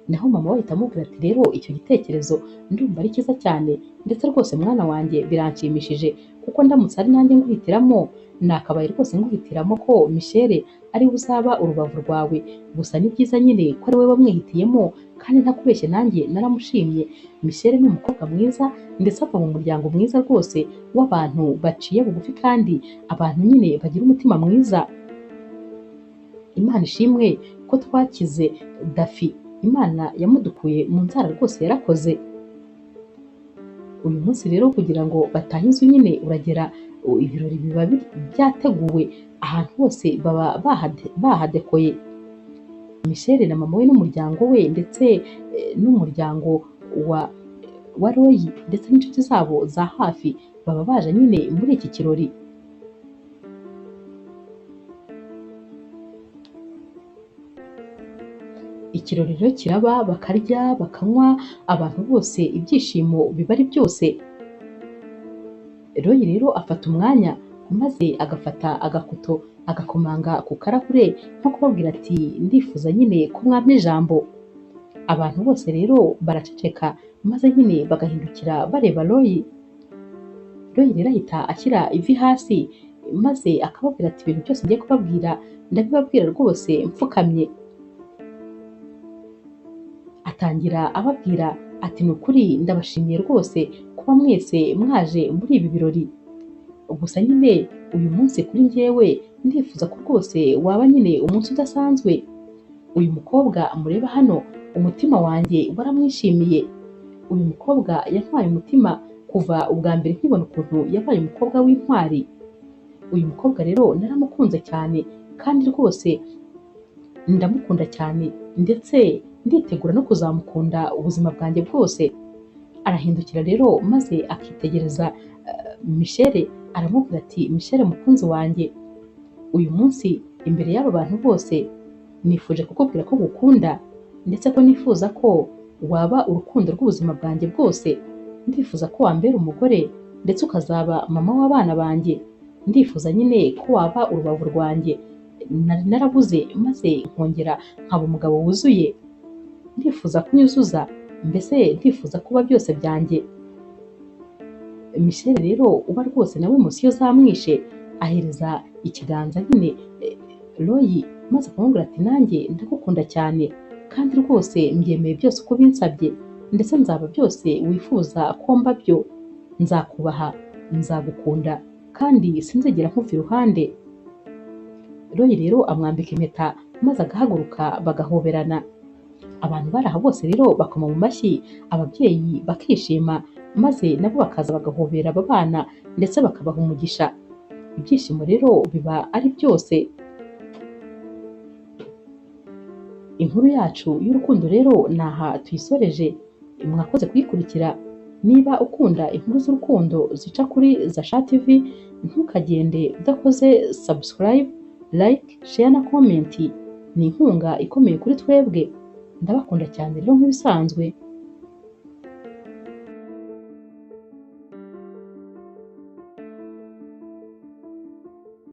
Naho mama we ahita amubwira ati rero icyo gitekerezo ndumva ari cyiza cyane, ndetse rwose mwana wanjye biranshimishije, kuko ndamutse ari nanjye nguhitiramo nakabaye rwose nguhitiramo ko Michelle ari we uzaba urubavu rwawe, gusa ni byiza nyine ko ari we wamwihitiyemo kandi ntakubeshye nanjye naramushimye. Michelle ni umukobwa mwiza ndetse ava mu muryango mwiza rwose w'abantu baciye bugufi kandi abantu nyine bagira umutima mwiza. Imana ishimwe ko twakize Dafi, Imana yamudukuye mu nzara rwose yarakoze. Uyu munsi rero kugira ngo batahe inzu nyine uragera ibirori biba byateguwe ahantu hose baba bahadekoye. Michelle na mama we n'umuryango we ndetse n'umuryango wa Roy ndetse n'inshuti zabo za hafi baba baje nyine muri iki kirori. Ikirori rero kiraba, bakarya bakanywa, abantu bose ibyishimo biba ari byose. Roy rero afata umwanya maze agafata agakuto agakomanga ku karahure nko kubabwira ati ndifuza nyine ko mwampa ijambo. Abantu bose rero baraceceka maze nyine bagahindukira bareba Roy. Roy rero ahita ashyira ivi hasi maze akababwira ati ibintu byose ngiye kubabwira ndabibabwira rwose mfukamye. Atangira ababwira ati ni ukuri ndabashimiye rwose kuba mwese mwaje muri ibi birori, gusa nyine uyu munsi kuri njyewe ndifuza ko rwose waba nyine umunsi udasanzwe. Uyu mukobwa mureba hano umutima wanjye waramwishimiye, uyu mukobwa yantwaye umutima kuva ubwa mbere nkibona ukuntu yabaye umukobwa w'intwari. Uyu mukobwa rero naramukunze cyane kandi rwose ndamukunda cyane ndetse nditegura no kuzamukunda ubuzima bwanjye bwose. Arahindukira rero maze akitegereza Michelle aramubwira ati Michelle mukunzi wanjye, uyu munsi imbere y'aba bantu bose nifuje kukubwira ko ngukunda ndetse ko nifuza ko waba urukundo rw'ubuzima bwanjye bwose, ndifuza ko wambera umugore ndetse ukazaba mama w'abana banjye, ndifuza nyine ko waba urubavu rwanjye nari narabuze maze nkongera nkaba umugabo wuzuye, ndifuza kunyuzuza, mbese ndifuza kuba byose byanjye. Michelle rero uba rwose nawe munsi iyo zamwishe ahereza ikiganza nyine Roy maze akamubwira ati nanjye ndagukunda cyane kandi rwose mbyemeye byose uko binsabye, ndetse nzaba byose wifuza ko mba byo, nzakubaha, nzagukunda kandi sinzigera nkuva iruhande. Roy rero amwambika impeta maze agahaguruka bagahoberana. Abantu bari aho bose rero bakoma mu mashyi, ababyeyi bakishima maze nabo bakaza bagahobera aba bana ndetse bakabaha umugisha. Ibyishimo rero biba ari byose. Inkuru yacu y'urukundo rero ni aha tuyisoreje, mwakoze kuyikurikira. Niba ukunda inkuru z'urukundo zica kuri Zasha TV, ntukagende udakoze subscribe, like, share na comment. Ni inkunga ikomeye kuri twebwe. Ndabakunda cyane rero nk'ibisanzwe.